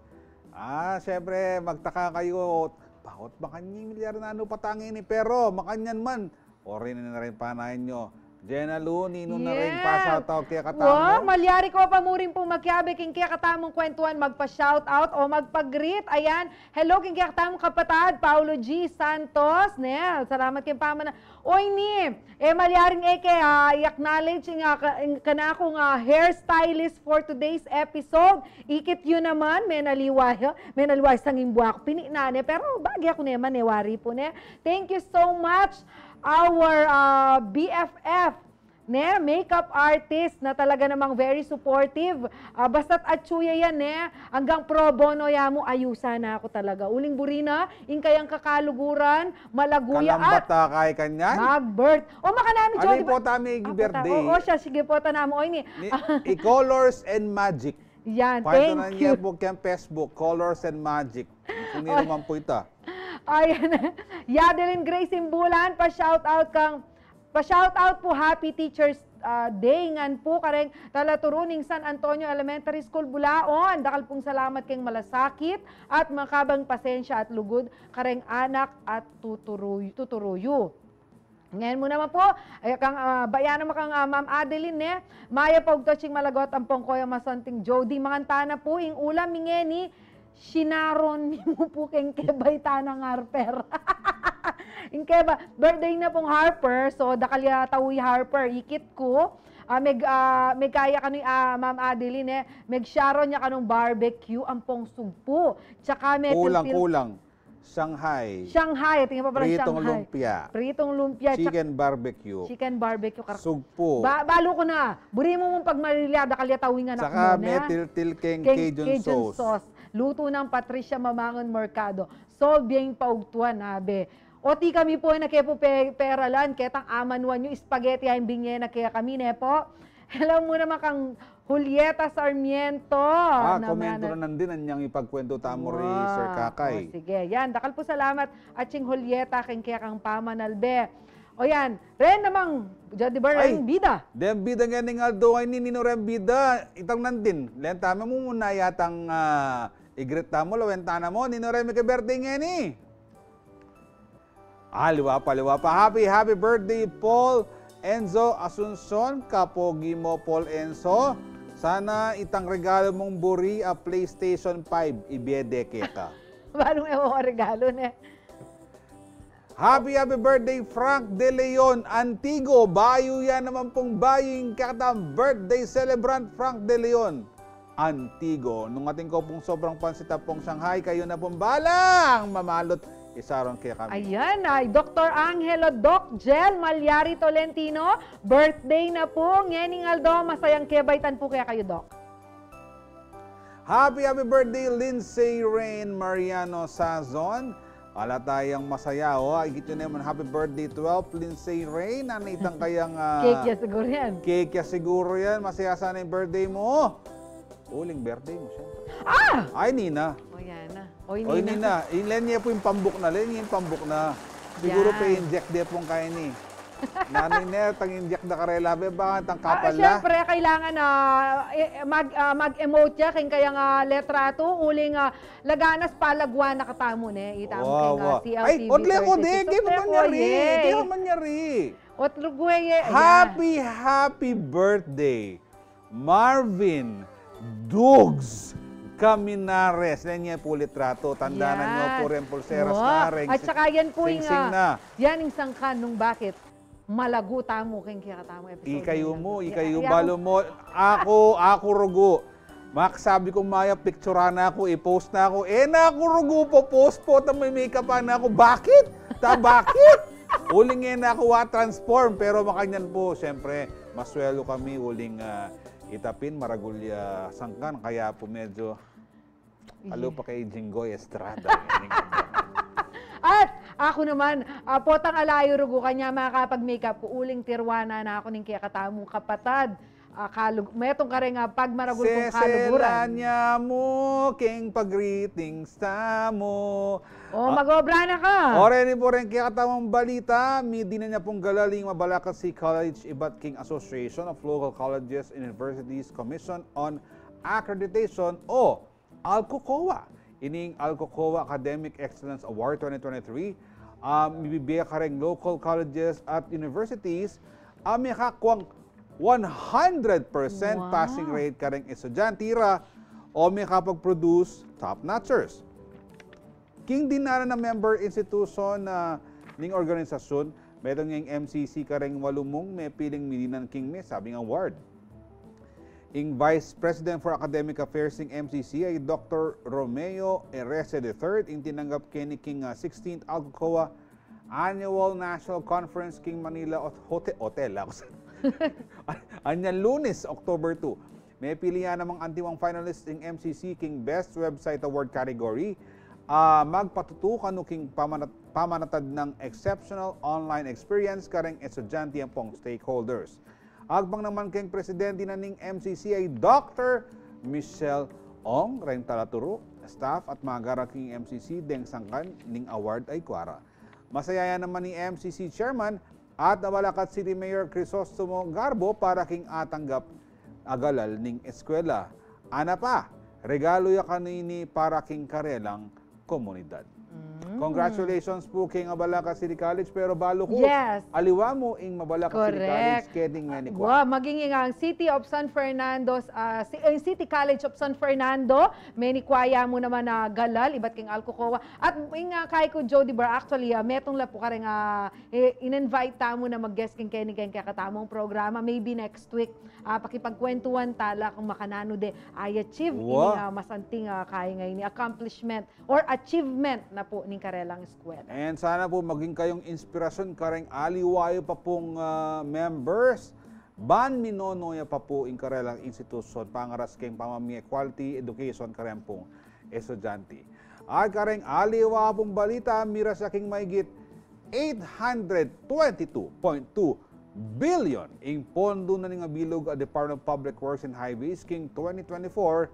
Ah, siyempre, magtaka kayu, bakit makanyan milyar Nanu Pata ngeni? Pero makanyan man, o rin na rin panayan yu. Jenna Lu, ninu na rin pa-shoutout kekatamu? Wa, malyari ko pa mu rin pung makiabe king kekatamung kwentuhan, magpa-shoutout o magpa-greet. Ayan, hello king kekatamung kapatad, Paulo G Santos. Ne, salamat keng pamana-, Oy ni, e malyaring e ke, ah, i-acknowledge ing, ah, ka-, ing kanaku nga, ah, hairstylist for today's episode. Ikit yu naman, menaliwa, menaliwa isang ing buak pini na ne, pero bage aku ne man e, wari pu ne. Thank you so much, our, ah, B F F, ne, makeup artist na talaga namang very supportive. Ah, basta't atsu ya yan, ne, anggang pro bono ya mu, ayusan na ku talaga. Uling buri na ing kayang kakaluguran, malaguya at kalambat a kay kanyan? Mag-birth. O, makananu, Jody, pu, tami ig-birthday. O, o, siya, sige pu, tanamu. O, ini. Ni, i-Colors and Magic. Yan, thank you. Pwede na niya pu keng Facebook, Colors and Magic. Kung nino man pu ita. Ayan. Yadeline Grace Imbulan, pa-shoutout kang, pa-shoutout pu, Happy Teachers, ah, Day ngan pu kareng talaturu ning San Antonio Elementary School, Bulaon. Dakal pung salamat keng malasakit at makabang pasensya at lugud kareng anak at tuturu, tuturu yu. Ngeni mu naman pu, e, kang, ah, bayan naman kang, ah, Ma'am Adeline, ne? Mayap a ugtu ing malagot ampong koyang masanting Jody. Manganta na pu ing ulam mi ngeni, sinaron mi mu pu keng kebay tanang Harper. Ing keba, birthday na pung Harper, so dakal ya tau i Harper, ikit ku. Ah, meg-, ah, megkaya kanu, ah, Ma'am Adeline, e, megsaron ya kanung barbecue ampong sugpu. Tsaka metiltil. Kulang, kulang. Shanghai. Shanghai, atin ya pa palang Shanghai. Pritong lumpia. Pritong lumpia, tsaka chicken barbecue. Chicken barbecue, kar-, sugpu. Ba-, balu ku na. Buri mu mung pagmarilya, dakal ya tau ing anak mu, ne? Tsaka metiltil keng Cajun sauce. Cajun sauce. Lutu nang Patricia Mamangon Mercado. So, bien paugtuan, abe. O, ti kami pu, na ke pu pe-, peralan, ketang amanuan yu, spaghetti a ing binye na kekami, ne pu? Hello mu naman kang Julieta Sarmiento. Ah, komento na nandin, anyang ipagkwento tamu ri Sir Kakay. O, sige. Yan, dakal pu salamat, Atsing Julieta, keng kekang pamanalbe. O yan, ren namang, Jody Bar, ay, ren bida. Deng bida ngening aldo a ini, ninu ren bida, itang nandin. Len tamu mu muna yatang, ah, i-greet tamu, lawen ta na mu, ninu ren mika-birthday ngeni. Ah, liwa pa, liwa pa. Happy, happy birthday, Paul Enzo Asuncion. Kapogi mu, Paul Enzo. Sana itang regalo mung buri a PlayStation five, ibie de keka. Balu e, o, regalo ne. Happy, happy birthday, Frank De Leon, Antigo. Bayu ya naman pung bayu ing kekatang birthday celebrant, Frank De Leon. Antigo. Nung atin ko pung sobrang pansit ampong Shanghai, kayu na pung balang mamalut, isaron kekami. Ayan, ay, Doktor Angelo, Doc Jel, Malyari Tolentino, birthday na pu ngening aldo, masayang kebaitan pu kekayu, Doc. Happy, happy birthday, Lindsay Rain Mariano Sazon. Ala tayang masaya, o. Ay, gitu naman, happy birthday, twelve, Lindsay Rain. Ano itang kayang, ah, cake ya siguro yan. Cake ya siguro yan. Masaya sana ing birthday mu. Uling birthday mu, siyempre. Ah! Ay, nina. O, yan na. Oy, nina. Oy, nina. Len ye pu ing pambuk na, len ye ing pambuk na. Siguro pa-inject de pung kaya ini. Nanu ne, tang-inject na karela, be, ba, tang kapal la. Ah, siyempre, kailangan, ah, e-, mag-, ah, mag-emote ya keng kayang, ah, letrato, uling, ah, laganas palaguan na katamu ne, ita mu keng, ah, C L T V thirty-six. Ay, otleko de, di ka manyari, di ka manyari. Otleko ye, ayan. Happy, happy birthday. Marvin Dugs Caminares. Yan, yan pu litrato. Tandanan niyo pu rin pulseras na rin. At saka yan pu yung, singsing ah, na. Yan yung sangkan nung bakit malagu tamu keng kekatamung episode. Ikayu mu, ikayu balu mu. Aku, aku rugu. Mak, sabi ku, mayap pikturan na ku, i-post na ku. E na ku rugu popost pu, ta may makeup na ku. Bakit? Ta bakit? Uling e na ku wa-transform, pero makanyan pu, siyempre, maswelu kami, uling ah, ita pin maragul ya sangkan, kaya pu medyo alu pa kay Jinggoy Estrada. At aku naman, ah, potang alayu rugu kanya makapag-makeup ku, uling tiruanan na ku ning kekatamung kapatad. Ah, kalug-, metung kareng pagmaragul kung kaluguran. Seselanya mu king pag-greetings tamu. O, ah, mag-obra na ka. O, reni pu reng kekatamung balita, midinan ya pung galal ing Mabalacat City College ibat king Association of Local Colleges and Universities Commission on Accreditation o ALCOCOA. Ining ALCOCOA Academic Excellence Award twenty twenty-three, ah, mibibie kareng local colleges at universities a mekakuang one hundred percent passing rate kareng estudyante ra o mekapag-produce top-notchers. King dinanan a member institution na ning organisasyun, metung yang M C C kareng walu mung mepiling midinan king misabing award. Ing Vice President for Academic Affairs ning M C C ay Doktor Romeo Erese the third, ing tinanggap keni king, ah, sixteenth ALCOCOA Annual National Conference king Manila Hot-, Hote-, Hotel, ah. Anyan Lunes, October two. Mepili ya namang antiwang finalist ing M C C king Best Website Award category, ah, magpatutu kanu king pamanat-, pamanatad nang exceptional online experience kareng estudyante ampong stakeholders. Agpang naman keng presidente na ning M C C ay Doktor Michelle Ong, reng talaturu, staff at magara king M C C deng sangkan ning award ay kuara. Masaya ya naman ing M C C Chairman at Mabalacat City Mayor Crisostomo Garbo para king atanggap a galal ning eskwela. Ana pa, regalu ya kanini para king karelang komunidad. Congratulations pu keng Mabalacat City College, pero balu ku, aliwa mu ing Mabalacat City College keti ngeni kua. Wa, maging ing, ah, City of San Fernando, ah, si-, eh, City College of San Fernando, meni kua ya mu naman a galal ibat keng ALCOCOA. At ing, ah, kaiku, Jody Bar, actually, ah, metung la pu kareng, ah, eh, in-invite tamu na mag-guest keng keni keng kekatamung programa, maybe next week. Ah, pakipagkwentuhan tala kung makananu de i-achieve ini, ah, masanting, ah, kayi ngeni, accomplishment or achievement na pu ning karelang eskwela. And sana pu maging kayung inspirasyon kareng aliwa yu pa pung, ah, members, ban minono ya pa pu ing karelang institusyon, pangaras keng pamamie quality education kareng pung estudyante. At kareng aliwa pung balita, miras ya king maygit eight hundred twenty-two point two billion ing pondu na ning mabilug a Department of Public Works and Highways king twenty twenty-four,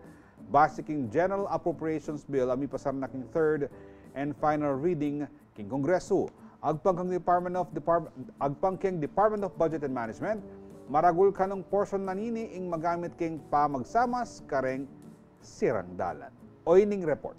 base king General Appropriations Bill a mipasar na king third and final reading king Kongresu. Agpang keng Department of Depart-, agpang keng Department of Budget and Management, maragul kanung portion na nini ing magamit keng pamagsamas kareng sirang dalan. Oyni ing report.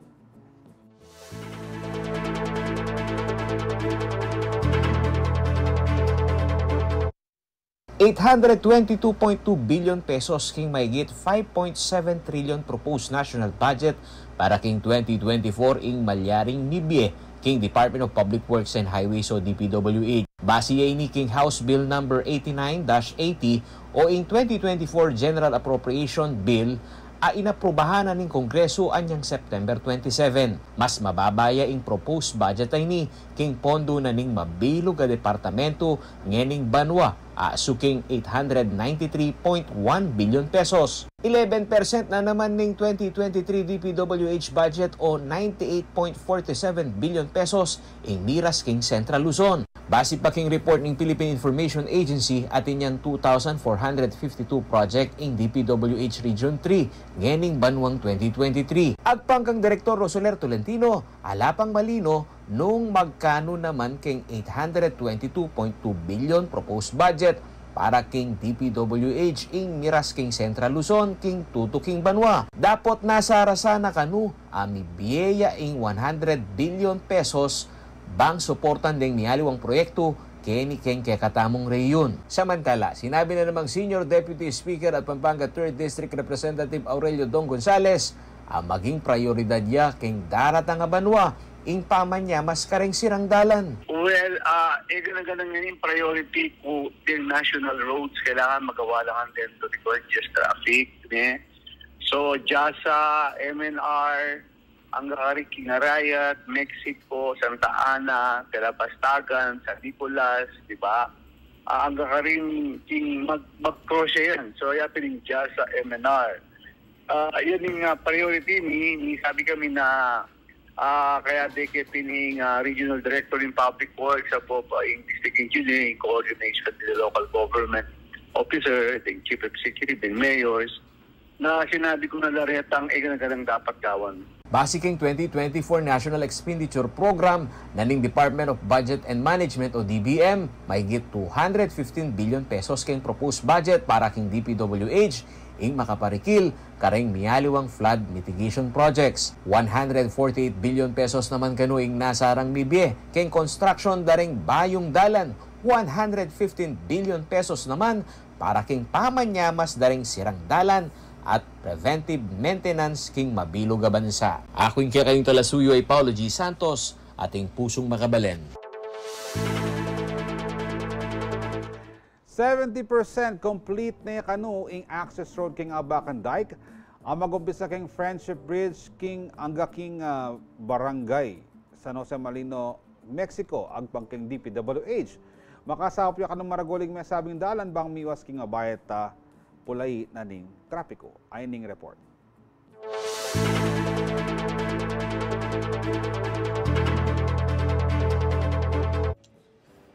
Eight hundred twenty-two point two billion pesos king maygit five point seven trillion proposed national budget para king twenty twenty-four ing malyaring mibie king Department of Public Works and Highways o D P W H. Base ya ini king House Bill Number eighty-nine dash eighty o ing twenty twenty-four General Appropriation Bill a inaprubahan na ning Kongresu anyang September twenty-seven. Mas mababa ya ing proposed budget a ini king pondu na ning mabilug a departamento ngening banua, a su king eight hundred ninety-three point one billion pesos. Eleven percent na naman ning twenty twenty-three D P W H budget o ninety-eight point forty-seven billion pesos ing miras king Central Luzon. Base pa king report ning Philippine Information Agency, atin yang two thousand four hundred fifty-two project ing D P W H Region three ngening banuang twenty twenty-three. Agpang kang Direktor Rosoler Tolentino, ala pang malino nung magkanu naman keng eight hundred twenty-two point two billion proposed budget para king D P W H ing miras king Central Luzon king tutuking banua. Dapot nasa ra sana kanu a mibie ya ing one hundred billion pesos bang suportan deng mialiwang proyektu keni keng kekatamung rehiyun. Samantala, sinabi na namang Senior Deputy Speaker at Pampanga Third District Representative Aurelio Dong Gonzales, a maging prayoridad ya keng daratang a banua ing pamanyamas kareng sirang dalan. Well, ah, e gana-gana ngeni ing priority ku deng national roads, kailangan magawa la ngan deng record just traffic, ne? So, jasa, M N R, angga karin king Arayat, Mexico, Santa Ana, Talabastagan, San Nicolas, di ba? Ah, angga karin king mag-, mag-cross ya yan. So, ya pin ing jasa M N R. Ah, yan ing, ah, priority mi, mi sabi kami na, ah, kaya deke pin ing, ah, Regional Director in Public Works, apo pa ing District Engineer, in coordination with the local government officer, the Chief Executive, the mayors, na sinabi ku na la retang e gana-ganang dapat gawan. Base keng twenty twenty-four National Expenditure Program na ning Department of Budget and Management o D B M, mahigit two hundred fifteen billion pesos keng proposed budget para keng D P W H ing makaparikil kareng mialiwang flood mitigation projects. One hundred forty-eight billion pesos naman kanu ing nasarang mibie keng construction dareng bayung dalan, one hundred fifteen billion pesos naman para keng pamanyamas dareng sirang dalan at preventive maintenance king mabilug a bansa. Aku ing kekayung talasuyu a i Paulo G Santos, ating pusung makabalen. Seventy percent complete ne kanu ing access road king Abacan Dike, a mag-umpisa king Friendship Bridge king angga king, ah, Barangay San Jose Malino, Mexico, agpang king D P W H. Makasaup ya kanung maragul ing mesabing dalan bang miwas king abayat a pulai na ning trapiku. Ayni ing report.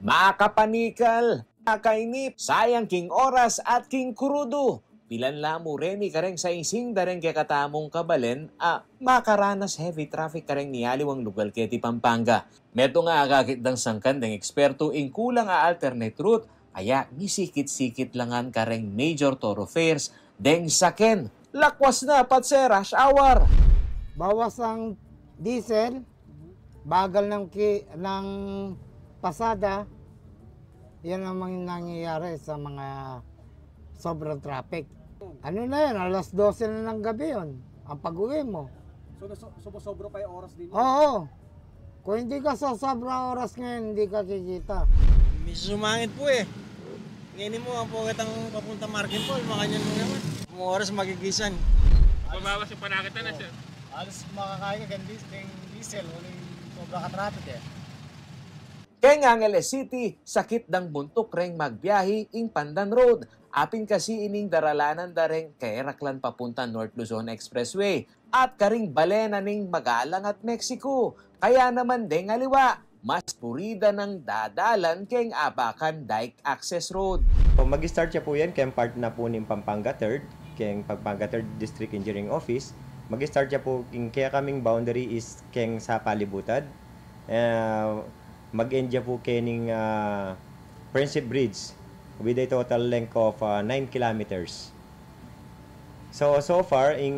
Makapanikal, makainip, sayang king oras at king krudu. Pilan la mu reni kareng saingsing dareng kekatamung kabalen a makaranas heavy traffic kareng mialiwang lugal keti Pampanga. Metung a akakit dang sangkan deng ekspertu ing kulang a alternate route, kaya misikit-sikit la ngan kareng major thoroughfares deng saken. Lakwas na patse rush hour. Bawas ang diesel, bagal ng ki-, ng pasada, yan ang mga nangyayari sa mga sobrang traffic. Ano na yan, alas dose na ng gabi yun, ang pag-uwi mo. So, naso-, sumosobra pa yung oras din? Oo. Kung hindi ka sosobra oras ngayon, hindi ka kikita. Medyo sumangit po eh. Ngayon mo, ang pugat ang papunta Markin po, makanyan mo naman. Ang oras magigisan. Mabawas yung panakit na, sir. Halos makakain ka, keng dis-, keng diesel, uling sobra ka traffic eh. Keng Angeles City, sakit dang buntuk reng magbiahi ing Pandan Road. Apin kasi ining daralanan dareng keraklan papunta North Luzon Expressway at karing bale na ning Magalang at Mexico. Kaya naman deng aliwa, mas purida nang dadalan keng Abacan Dike Access Road. So, mag-start ya po yan keng part na po ning Pampanga Third, keng Pampanga Third District Engineering Office. Mag-start ya po, ing kekaming boundary is keng Sapa Libutad. Eh, mag-end ya po kening, ah, Friendship Bridge with a total length of, ah, nine kilometers. So, so far, ing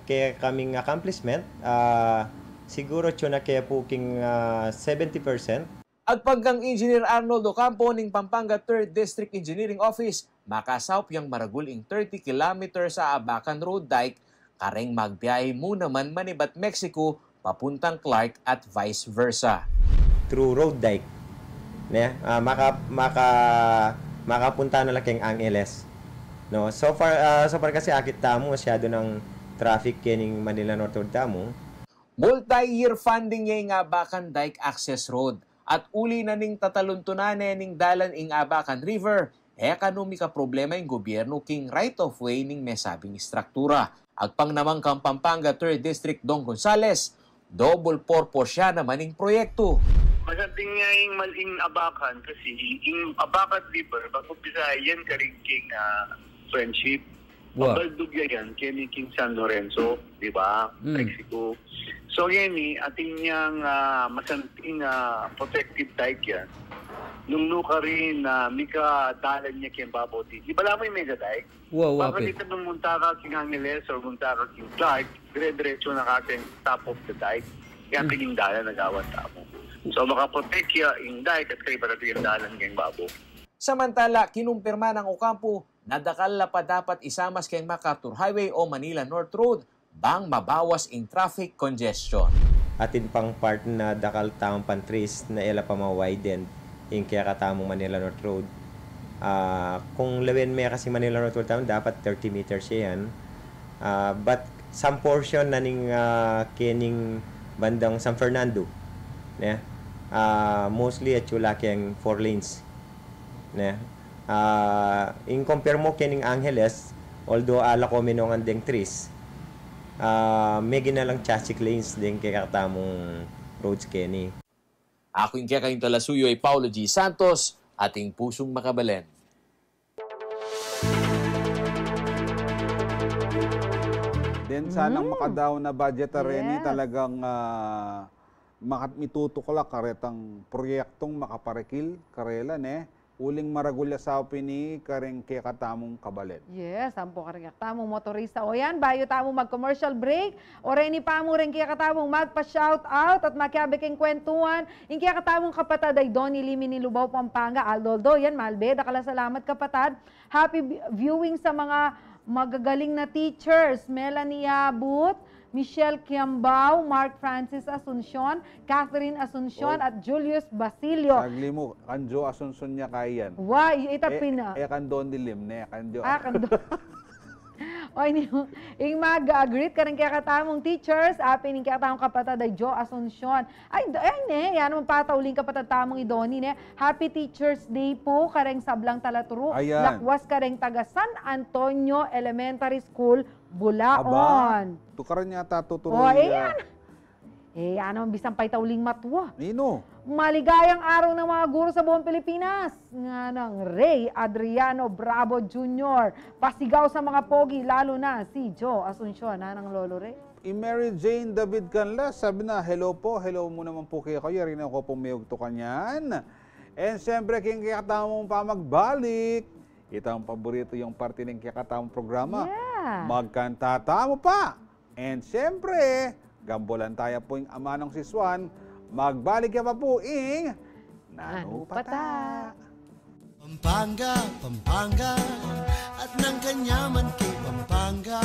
kekaming accomplishment, ah, siguro atyu na ke po king, ah, seventy percent. Agpang kang Engineer Arnold Ocampo ning Pampanga Third District Engineering Office, makasaup yang maragul ing thirty kilometers a Abacan Road Dike, kareng magbiahi mu naman manibat Mexico papuntang Clark at vice versa. Through road dike, ne? Ah, maka-, maka-, makapunta na la keng Angeles. No? So far, ah, so far kasi akit tamu, masyado nang traffic kening Manila North Road tamu. Multi-year funding ya ing Abacan Dike Access Road, at uli na ning tataluntunan ne ning dalan ing Abacan River, e kanu mikaproblema ing gobyernu king right of way ning mesabing istruktura. Agpang naman kang Pampanga Third District Dong Gonzales, double purpose ya naman ing proyektu. Masanting ya ing mal-, ing Abacan kasi ing Abacan River, mag-umpisa yan karin king, ah, Friendship. Wa. Pabaldug ya yan keni king San Lorenzo, di ba? Mm. Mexico. So, ngeni, atin yang, ah, masanting, ah, protective dike yan. Nung nukarin, ah, mika dalan ya keng babaw di. Di ba la mu ing mega dike? Wa, wa, pe. Bakit ita nung munta ka king Angeles or munta ka king Clark, dire-diretso na ka keng top of the dike. Yan, mm, pin ing dalan a gawan tamu. So, makaprotek ya ing dike at kaibat ya ing dalan keng babo. Samantala, kinumpirma nang Ocampo na dakal la pa dapat isamas keng MacArthur Highway o Manila North Road bang mabawas ing traffic congestion. Atin pang part na dakal tamung trees na e la pa ma-widen ing kekatamung Manila North Road. Ah, kung lawen me kasi Manila North Road tamu, dapat thirty meters ya yan. Ah, but some portion na ning, ah, kening bandang San Fernando, ne? Ah, mostly atyu la keng four lanes, ne? Ah, in compare mu kening Angeles, although ala ko minongan deng trees, ah, megin na lang chasik lanes deng kekatamung roads keni. Aku ing kekayung talasuyu ay Paulo G Santos, ating pusung makabalen. Den sanang makadaun a budget a reni, yes, talagang, ah, makat-, mitutuklak karetang proyektong makaparikil karela, ne? Uling maragul ya saup ini kareng kekatamung kabalen. Yes, ampo kareng kekatamung motorista. O yan, bayu tamu mag-commercial break, o reni pa mu reng kekatamung magpa-shout out at makiabe keng kwentuhan, ing kekatamung kapatad ay Donny Limi ning Lubao, Pampanga. Aldo, Aldo, yan, malbe, dakal a salamat, kapatad. Happy vi-, viewing sa mga magagaling na teachers, Melanie Abut, Michelle Kiambao, Mark Francis Asuncion, Catherine Asuncion, oy, at Julius Basilio. Sagli mu, kan Jo Asuncion ya kayan. Wa, i-, ita e, pina. E kan Donny Lim, ne, kan Jo. Ah, kan Don. O, ini, ing mag-greet kareng kekatamung teachers, apin ing kekatamung kapatad ay Jo Asuncion. Ay, d-, ay, ne, yan naman patauling kapatad tamung i Donny, ne. Happy Teachers Day pu kareng sablang talaturu. Ayan. Lakwas kareng taga San Antonio Elementary School, Bulaon. Aba, tukaran yata tuturuy. O, e, yan. E, yan naman bisan pay tauling matua. Ninu? Maligayang araw ng mga guro sa buong Pilipinas. Nganang Rey Adriano Bravo Junior. Pasigaw sa mga pogi, lalo na si Jo Asuncion, nanang Lolo Rey. I Mary Jane David Canlas, sabi na, "Hello po, hello mu naman po kekayu, yari na ku pung miyugto kanyan." And siyempre, king kekatamung pamagbalik, itang paborito yung parte ning kekatamung programa. Yeah. Magkanta tamu pa. And siyempre, gambulan taya pu ing amanung si Swan, magbalik ya pa pu ing Nanu Pata. Pampanga, Pampanga, at nang kanyaman king Pampanga.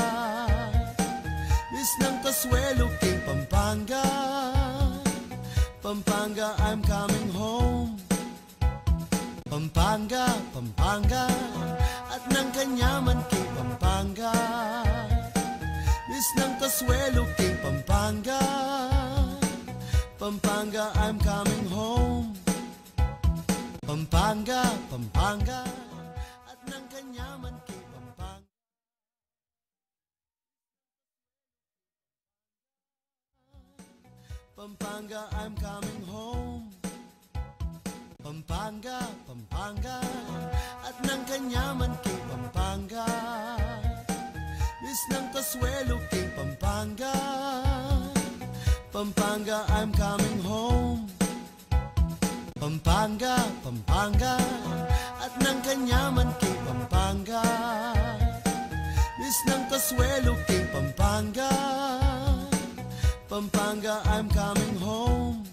Miss ng Consuelo king Pampanga. Pampanga, I'm coming home. Pampanga, Pampanga, at nang kanyaman king Pampanga. Miss ng Consuelo king Pampanga. Pampanga, I'm coming home. Pampanga, Pampanga, at nang kanyaman king Pampanga. Pampanga, I'm coming home. Pampanga, Pampanga, at nang kanyaman king Pampanga. Miss ng Consuelo king Pampanga. Pampanga, I'm coming home. Pampanga, Pampanga, at nang kanyaman king Pampanga. Miss ng Consuelo king Pampanga. Pampanga, I'm coming home.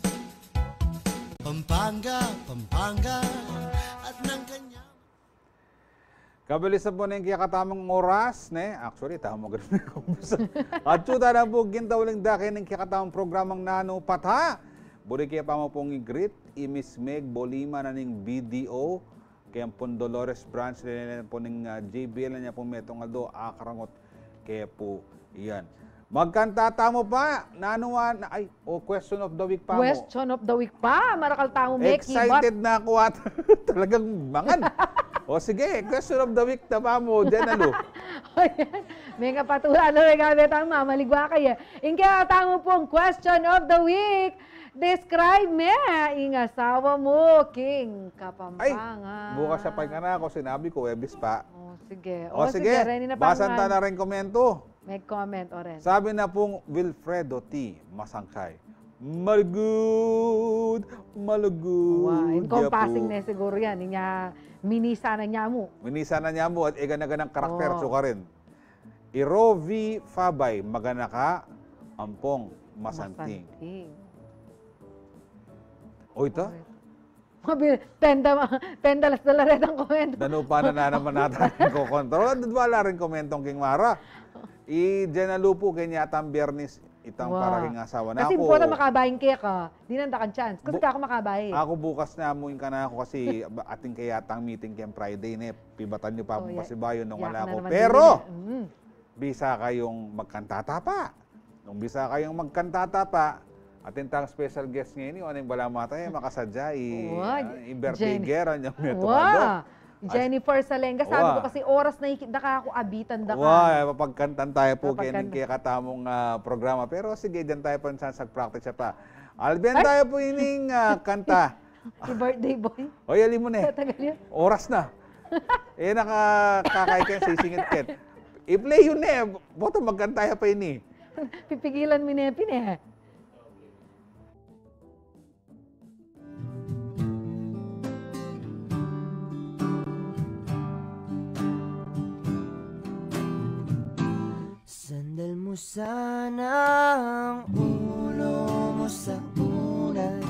Pampanga, Pampanga, at nang kanyaman. Kabilisan pu ning kekatamung oras, ne? Actually, tamu agad na ing oras. At atyu tana pu king tauling dake ning kekatamung programang Nanu Pata. Buri ke pa mu pung i-greet i Miss Meg Bolima na ning B D O, keng pung Dolores Branch, lele pu ning, ah, J B L, na nya pung metung aldo akarangut ke pu yan. Magkanta tamu pa, nanu a, ay, o, question of the week pa mu. Question of the week pa, marakal tamu, Meki. Excited na aku at talagang mangan. O sige, question of the week na pa mu, Jen Alu. O yan. Mekapatula, no, mekabe tamu, mamaligwa kaya. Ing kekatamu pung question of the week, describe me ing asawa mu king Kapampangan. Ay, bukas ya pa ing anak ku, sinabi ku, Huwebes pa. O, sige. O, sige, reni na pa. Basan ta na ring komento. May comment, o ren. Sabi na pung Wilfredo T Masangkay, "Malugud, malugud." Wow, encompassing na siguro yan. Inya, minisa na nya mu. Minisa na nya mu at e gana-ganang karakter, o, sukarin. I Rovi Fabay, "Magana ka, ampong masanting." Masanting. O, ita? Mabil-, penda, penda las dala retang komento. Danupa na naman nata ing kokontrol. At wala ring komentong king mara. I Jenna Lu pu, keng yatang Biyernes, itang para king asawa na. Kasi aku, bukas na makabaing keka, dinan da kang chance. Kasi bu-, aku makabaing. Aku bukas na mu ing kanaku kasi ba-, atin ke yatang meeting keng Friday ne. Pibatan yu pa mu pasibayu nung wala ku. Pero, bisa kayung magkanta ta pa. Nung bisa kayung magkanta ta pa, atin tang special guest ngeni, o neng bala mata e, makasadya i, ah, i birthday girl niyang metung a do. Jennifer Salenga, sabi ku kasi oras na ikit da ka aku, abitan da ka. Wa, e, papagkantan taya pu keng kekatamung, ah, programa. Pero sige, dinan taya pa ning chance, practice pa. Albian taya pu ining, ah, kanta. Si birthday boy. Oy, ali mu ne. Tatagal yan. Oras na. E, nakakakay ken, sisingit ken. I-play yu ne, boto magkanta ya pa ini. Pipigilan mi ne pin e. Sandal mu sana ang ulo mo sa unan.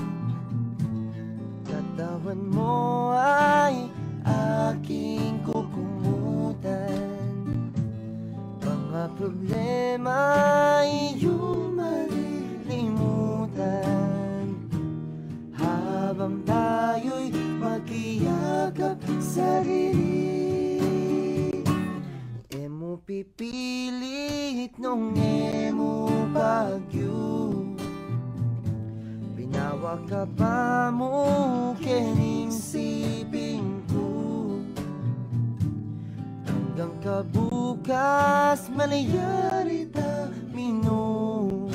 Katawan mo ay aking kukumutan. Mga problema iyong malilimutan. Habang tayo'y magkiyakap sa dilim. E mu pipilit nung e mu pagyu. Pinawa ka pa mu kening siping ku. Anggang kabukas malyari ta minum.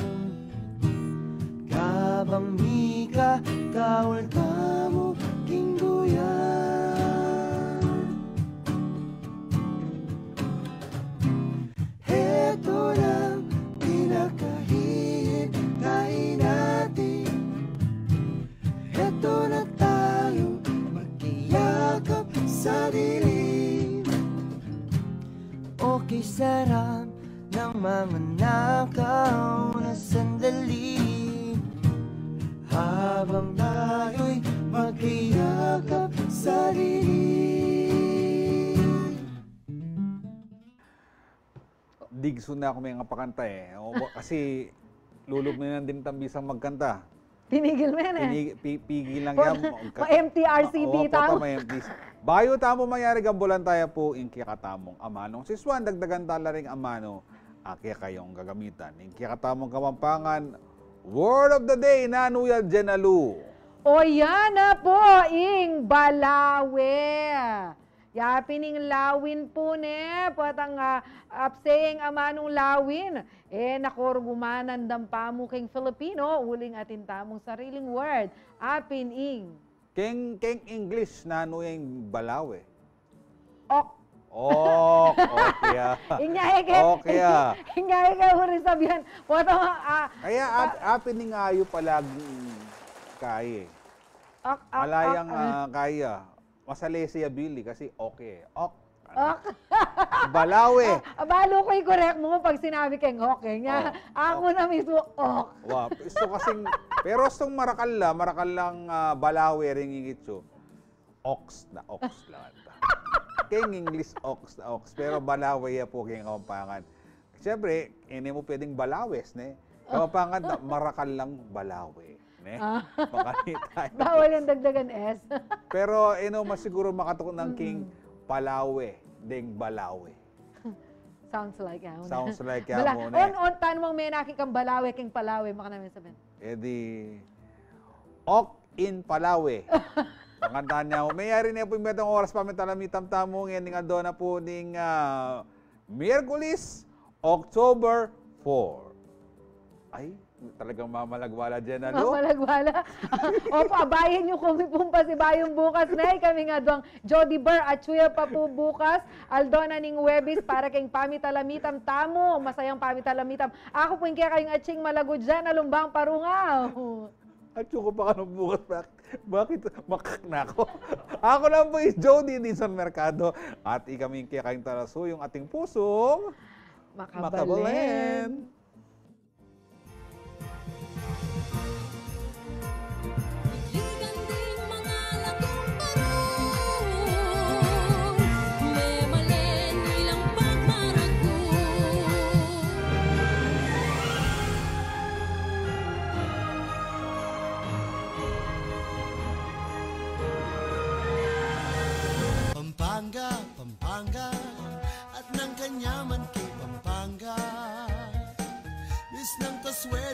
Kabang mikakaul tamu king duyan. Heto na ang pinakahihintay natin. Heto na tayo magkiyakap sa dilim. Okay, sarap ng mga nakaw na sandali. Habang tayo'y magkiyakap sa dilim. Digsu na aku mengapakanta e. O, kasi lulub na nang dimtang bisang magkanta. Pinigil me ne. Pini-, pi-, pigil lang yan. Ma-M T R C P tamu. Bayu tamu mayari, gambulan taya pu ing kekatamung amanu. Siswan, dagdagan ta la ring amanu a kekayung gagamitan. Ing kekatamung Kapampangan word of the day, nanu ya, Jenna Lu? O, yan na pu ing balawe. Ya pin ing lawin pu ne, potang, ah, apseng amanung lawin. E na ku rugumanan dampa mu keng Filipino, uling atin tamung sariling word. Apin ing. Keng, keng English, nanu ya ing balawe? Ok. Ok, ok ya. Inya e ke. Ok ya. Inya e ke, uri sabian. Potang, ah, kaya ap-, apin ing ayup a laging kaye. Ok, ok, ok. Malayang, ah, kaye. Masalese ya bili kasi ok e. Ok. Ok. Balawe. Ah, balu ku i-correct mu pag sinabi keng ok e. Nya, aku na mismu, ok. Wa, isu kasing, pero istung marakal la, marakal lang, ah, balawe ring ikit yu. Ox na, ox la. Keng English, ox na, ox. Pero balawe ya pu keng Kapampangan. Siyempre, e ne mu pwedeng balawes, ne? Kapampangan na, marakal lang balawe, ne? Ah. Makanit tayo. Bawal yang dagdagan S. Pero, e no, mas siguro makatuknang king palawe, deng balawe. Sounds like yaun. Sounds like yaun, ne? On, on, tanu mang menaki kang balawe, keng palawe, makananu yang sabian? E di, ok in palawe. Makantahan ya mu. Mayari ne pu ing metung oras, pamitalamitam tamu ngening aldo na pu ning, ah, Miyerkules, October four. Ay, talagang mamalagwala, Jenna Lu. Mamalagwala. Opo, abayan yu kami pung pasibayung bukas, ne. Kaming adwang Jody Bar at Chuya pa pu bukas. Aldo na ning Huwebes para keng pamitalamitam tamu. Masayang pamitalamitam. Aku pu ing kekayung atsing malagu, Jenna Lumbang Parungaw. Atsu ku pa kanu bukas, bak-, bakit makak na aku? Aku naman pu i Jody Dizon Mercado at ikami ing kekayung talasuyung, ating pusung makabalen. Makabalen. Pampanga at nang kanyaman king Pampanga. Misnang kaswe